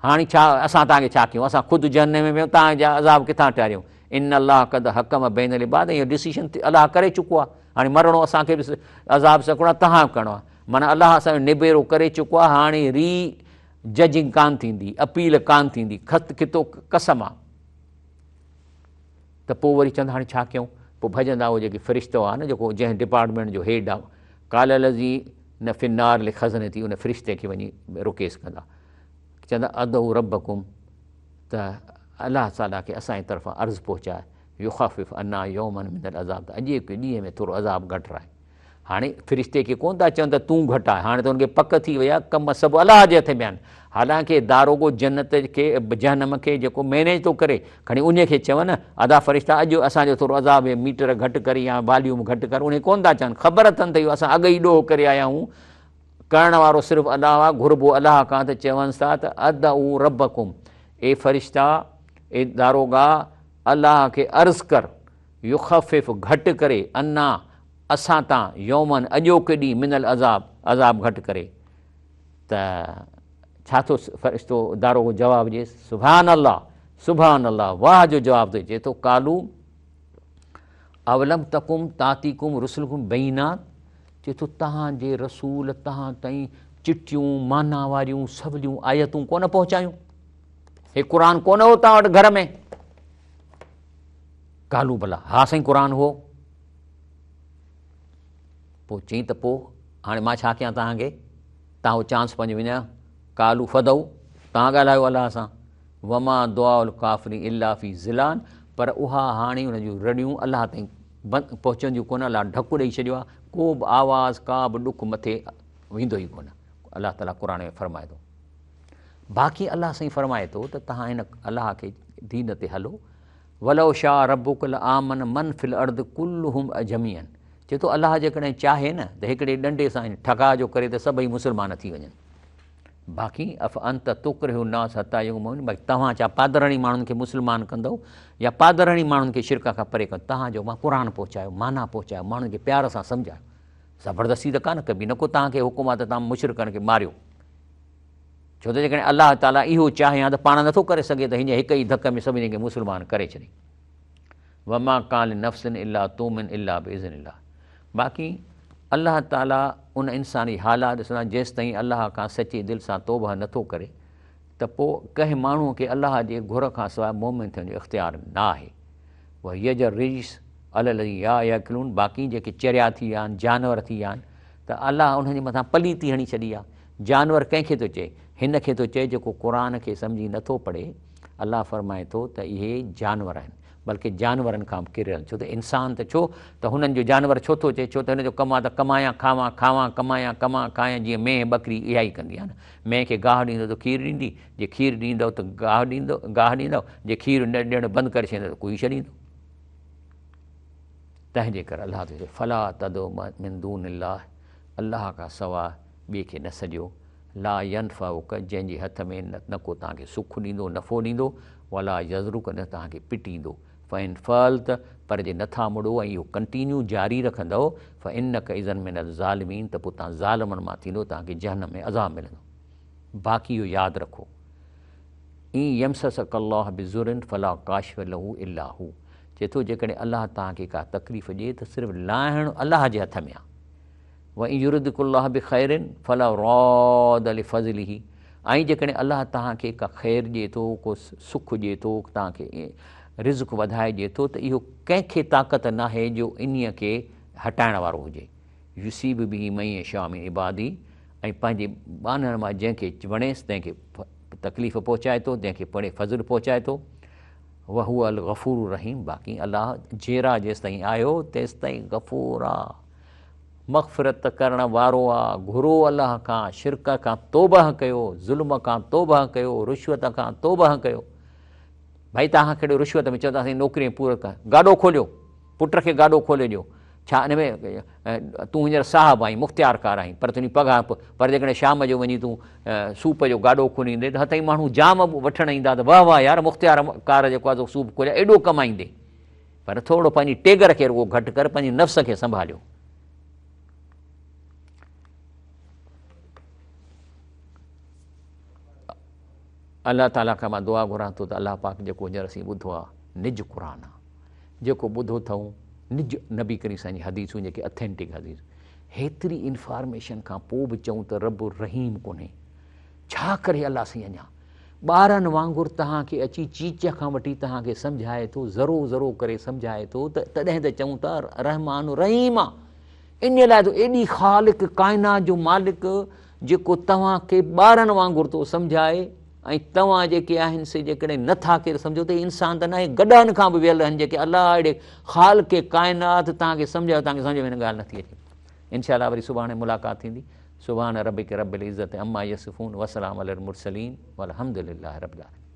هاڻي ڇا اسان توهان کي ڇا ڪيون، اسان خود جهنم ۾ پيون، توهان جا عذاب ڪٿان ٽاريون. ان الله قد حڪم بين العباد، اهو ڊسيشن الله ڪري چڪو آهي، هاڻي مرڻو اسان کي به عذاب سکڻو آهي، توهان به ڪرڻو آهي، معنيٰ الله اسان جو نبيرو ڪري چڪو آهي، هاڻي ري ججنگ ڪانه ٿيندي، اپيل ڪانه ٿيندي، خط خطو قسم آهي. ته پوء وري چوندا هاڻي ڇا ڪيون، پوء ڀڄندا اهي جيڪي فرشتو آهي نه جيڪو جنهن ڊپارٽمينٽ جو هيڊ آهي، قال الذين في النار لخزنتي، ان فرشتي کي وڃي رڪيس ڪندا، چوندا ادعو ربڪم، ته الله تعاليٰ کي اسان جي طرفان عرض پهچائي، يخفف عنا يوما من العذاب، ته اڄوڪي ڏينهن ۾ ٿورو عذاب گهٽرائي. هاڻي فرشتي کي ڪونه ٿا چون ته تون گهٽاء، هاڻي ته ان کي پڪ ٿي وئي آهي ڪم سڀ الله جي هٿ ۾ آهن. حالانڪه داروغو جنت کي جهنم کي جيڪو مينيج ٿو ڪري، کڻي انهي کي چون نه ادا فرشتا اڄ اسان جو ٿورو عذاب هي ميٽر گهٽ ڪر يا واليوم گهٽ ڪر، انهي ڪونه ٿا چون، خبر اٿن ته اهو اسان اڳ ئي ڏوهه ڪري آيا آهيون، ڪرڻ وارو صرف الله آهي، گهربو الله کان ته چونس ٿا ته ادعو ربڪم، اي فرشتا اي داروغا الله کي عرض ڪر، يخفف گهٽ ڪري، عنا اسان تان، يوما اڄوڪي ڏينهن، من العذاب عذاب گهٽ ڪري. ته ڇا ٿو فرشتو داروغو جواب ڏئيس، سبحان الله سبحان الله، واهه جو جواب ٿو چئي ٿو، قالو اولم تڪم تاتيڪم رسلڪم بينات، چئي ٿو تهان جي رسول تهان تائين چٽيون معنيٰ واريون سوليون آيتون ڪونه پهچايون، هي قرآن ڪونه هو تهان وٽ گهر ۾؟ قالو بلا، ها سائين قرآن هو. پوء چئين ته پوء هاڻي مان ڇا ڪيان توهان کي، توهان اهو چانس پنهنجو وڃايو. قالو فدعو، توهان ڳالهايو الله سان. وما دعاء الڪافرين الا في ضلال، پر اها هاڻي ان جون رڙيون الله تائين پهچنديون ڪونه، الله ڍڪ ڏئي ڇڏيو آهي، ڪو به آواز ڪا به ڏک مٿي ويندو ئي ڪونه. الله تعاليٰ قرآن ۾ فرمائي ٿو. باقي الله سائين فرمائي ٿو ته توهان هن الله کي دين تي هلو، ولو شاء ربک لآمن من في الارض ڪلهم جميعا، چئي ٿو الله جيڪڏهن چاهي نه ته هڪڙي ڏنڊي سان ٺڪاء جو ڪري ته سڀئي مسلمان ٿي وڃن. باقي افانت تڪره الناس حتي يڪونوا مؤمنين، باقي توهان ڇا پادر هڻي ماڻهن کي مسلمان ڪندؤ يا پادر هڻي ماڻهن کي شرڪ کان پري ڪندؤ؟ توهان جو مان قرآن پهچايو، معنيٰ پهچايو، ماڻهن کي پيار سان سمجهايو، زبردستي ته ڪانه ڪبي، نه ڪو توهان کي حڪم آهي ته توهان مشرڪن کي ماريو. ڇو ته جيڪڏهن الله تعاليٰ اهو چاهي ها ته پاڻ نٿو ڪري سگهي ته هينئر هڪ ئي ڌڪ ۾ سڀني کي مسلمان ڪري ڇڏي. وما ڪان لنفس الا تؤمن الا باذن الله، باقي الله تعاليٰ ان انسان جي حالات ڏسندا، جيستائين الله کان سچي دل سان توبهه نٿو ڪري ته پوء ڪنهن ماڻهوء کي الله جي گهر کان سواء مؤمن ٿيڻ جو اختيار نه آهي. ويجعل الرجس علي الذين لا يعقلون، باقي جيڪي چريا ٿي ويا آهن، جانور ٿي ويا آهن ته الله انهن جي مٿان پليتي هڻي ڇڏي آهي. جانور ڪنهن کي ٿو چئي؟ هن کي ٿو چئي جيڪو قرآن کي سمجهي نه ٿو پڙهي. الله فرمائي ٿو ته اهي جانور آهن، بلڪه جانورن کان به ڪريل. ڇو ته انسان ته ڇو ته هنن جو جانور ڇو ٿو چئي؟ ڇو ته هن جو ڪم آهي ته ڪمايان کاوان، کاوان ڪمايان، ڪمان کايان، جيئن مينهن ٻڪري اها ئي ڪندي آهي نه. مينهن کي گاهه ڏيندو ته کير ڏيندي، جي کير ڏيندؤ ته گاهه ڏيندو، گاهه ڏيندؤ، جي کير نه ڏيڻ بند ڪري ڇڏيندؤ ته ڪوئي ڇڏيندو. تنهن جي ڪري الله ٿو چئي فلا تدع من دون الله، الله کان سواء ٻئي کي نه سڏيو، لا ينفعک، جنهن جي هٿ ۾ نه ڪو توهان کي سک ڏيندو، نفعو ڏيندو، ولا يضرک، نه توهان کي پٽيندو، فان فعلت، پر جي نٿا مڙو ۽ اهو ڪنٽينيو جاري رکندؤ، فانک اذا من الظالمين، ته پوء توهان ظالمن مان ٿيندو، توهان کي جهنم ۾ عذاب ملندو. باقي اهو ياد رکو ان يمسسک الله بضر فلا ڪاشف له الا هو چئي ٿو جيڪڏهن الله توهان کي ڪا تڪليف ڏئي ته صرف لاهڻ الله جي هٿ ۾ آهي. وان يردک الله بخير فلا راد لفضله ۽ جيڪڏهن الله توهان کي ڪا خير ڏئي ٿو، ڪو سک ڏئي ٿو، توهان کي رزق وڌائي ڏئي ٿو ته اهو ڪنهن کي طاقت ناهي جو انهيء کي هٽائڻ وارو هجي. يصيب به من يشاء من عباده ۽ پنهنجي ٻانهن مان جنهن کي وڻيس تنهن کي تڪليف پهچائي ٿو، جنهن کي پڙهي فضل پهچائي ٿو. وهو الغفور الرحيم باقي الله جيرا جيستائين آهيو تيستائين غفور آ، مغفرت ڪرڻ وارو آ. گهرو الله کان، شرڪ کان توبه ڪيو، ظلم کان توبه ڪيو، رشوت کان توبه ڪيو. ڀائي توهان کان ڪهڙي رشوت ۾ چوندا سائين نوڪري پور ڪر، گاڏو کوليو، پٽ کي گاڏو کولي ڏيو، ڇا ان ۾ تون هينئر صاحب آهين، مختيارڪار آهين، پر تنهنجي پگهار پر جيڪڏهن شام جو وڃي تون سوپ جو گاڏو کوليندين ته هتئين ماڻهو جام وٺڻ ايندا ته واهه واهه يار مختيارڪار جيڪو آهي سو سوپ کوليا ايڏو ڪمائيندي. پر ٿورو پنهنجي ٽيگر کي رڳو گهٽ ڪر، پنهنجي نفس کي سنڀاليو. الله تعاليٰ کان مان دعا گهران ٿو ته الله پاڪ جيڪو هينئر اسين ٻڌو آهي نج قرآن آهي، جيڪو ٻڌو اٿئون نج نبي ڪريم سائين جي حديثون جيڪي اٿينٽڪ حديث، هيتري انفارميشن کان پوء به چئون ته رب رحيم ڪونهي، ڇا ڪري الله سائين اڃا ٻارن وانگر توهان کي اچي چيچ کان وٺي توهان کي سمجهائي ٿو، ذرو ذرو ڪري سمجهائي ٿو ته تڏهن ته چئون ٿا رحمان رحيم آ. ان لاء ته ايڏي خالق ڪائنات جو مالڪ جيڪو توهان کي ٻارن وانگر ٿو سمجهائي ۽ توهان جيڪي آهن سي جيڪڏهن نه ٿا ڪير سمجهو ته انسان ته ناهي گڏهن کان به ويل آهن جيڪي الله اهڙي خالق ڪائنات توهان کي سمجهايو توهان کي سمجهه ۾ هن ڳالهه نٿي اچي. انشاء الله وري سڀاڻي ملاقات ٿيندي. سبحان ربک رب العزت عما يصفون وسلام علي المرسلين والحمد لله رب العالمين.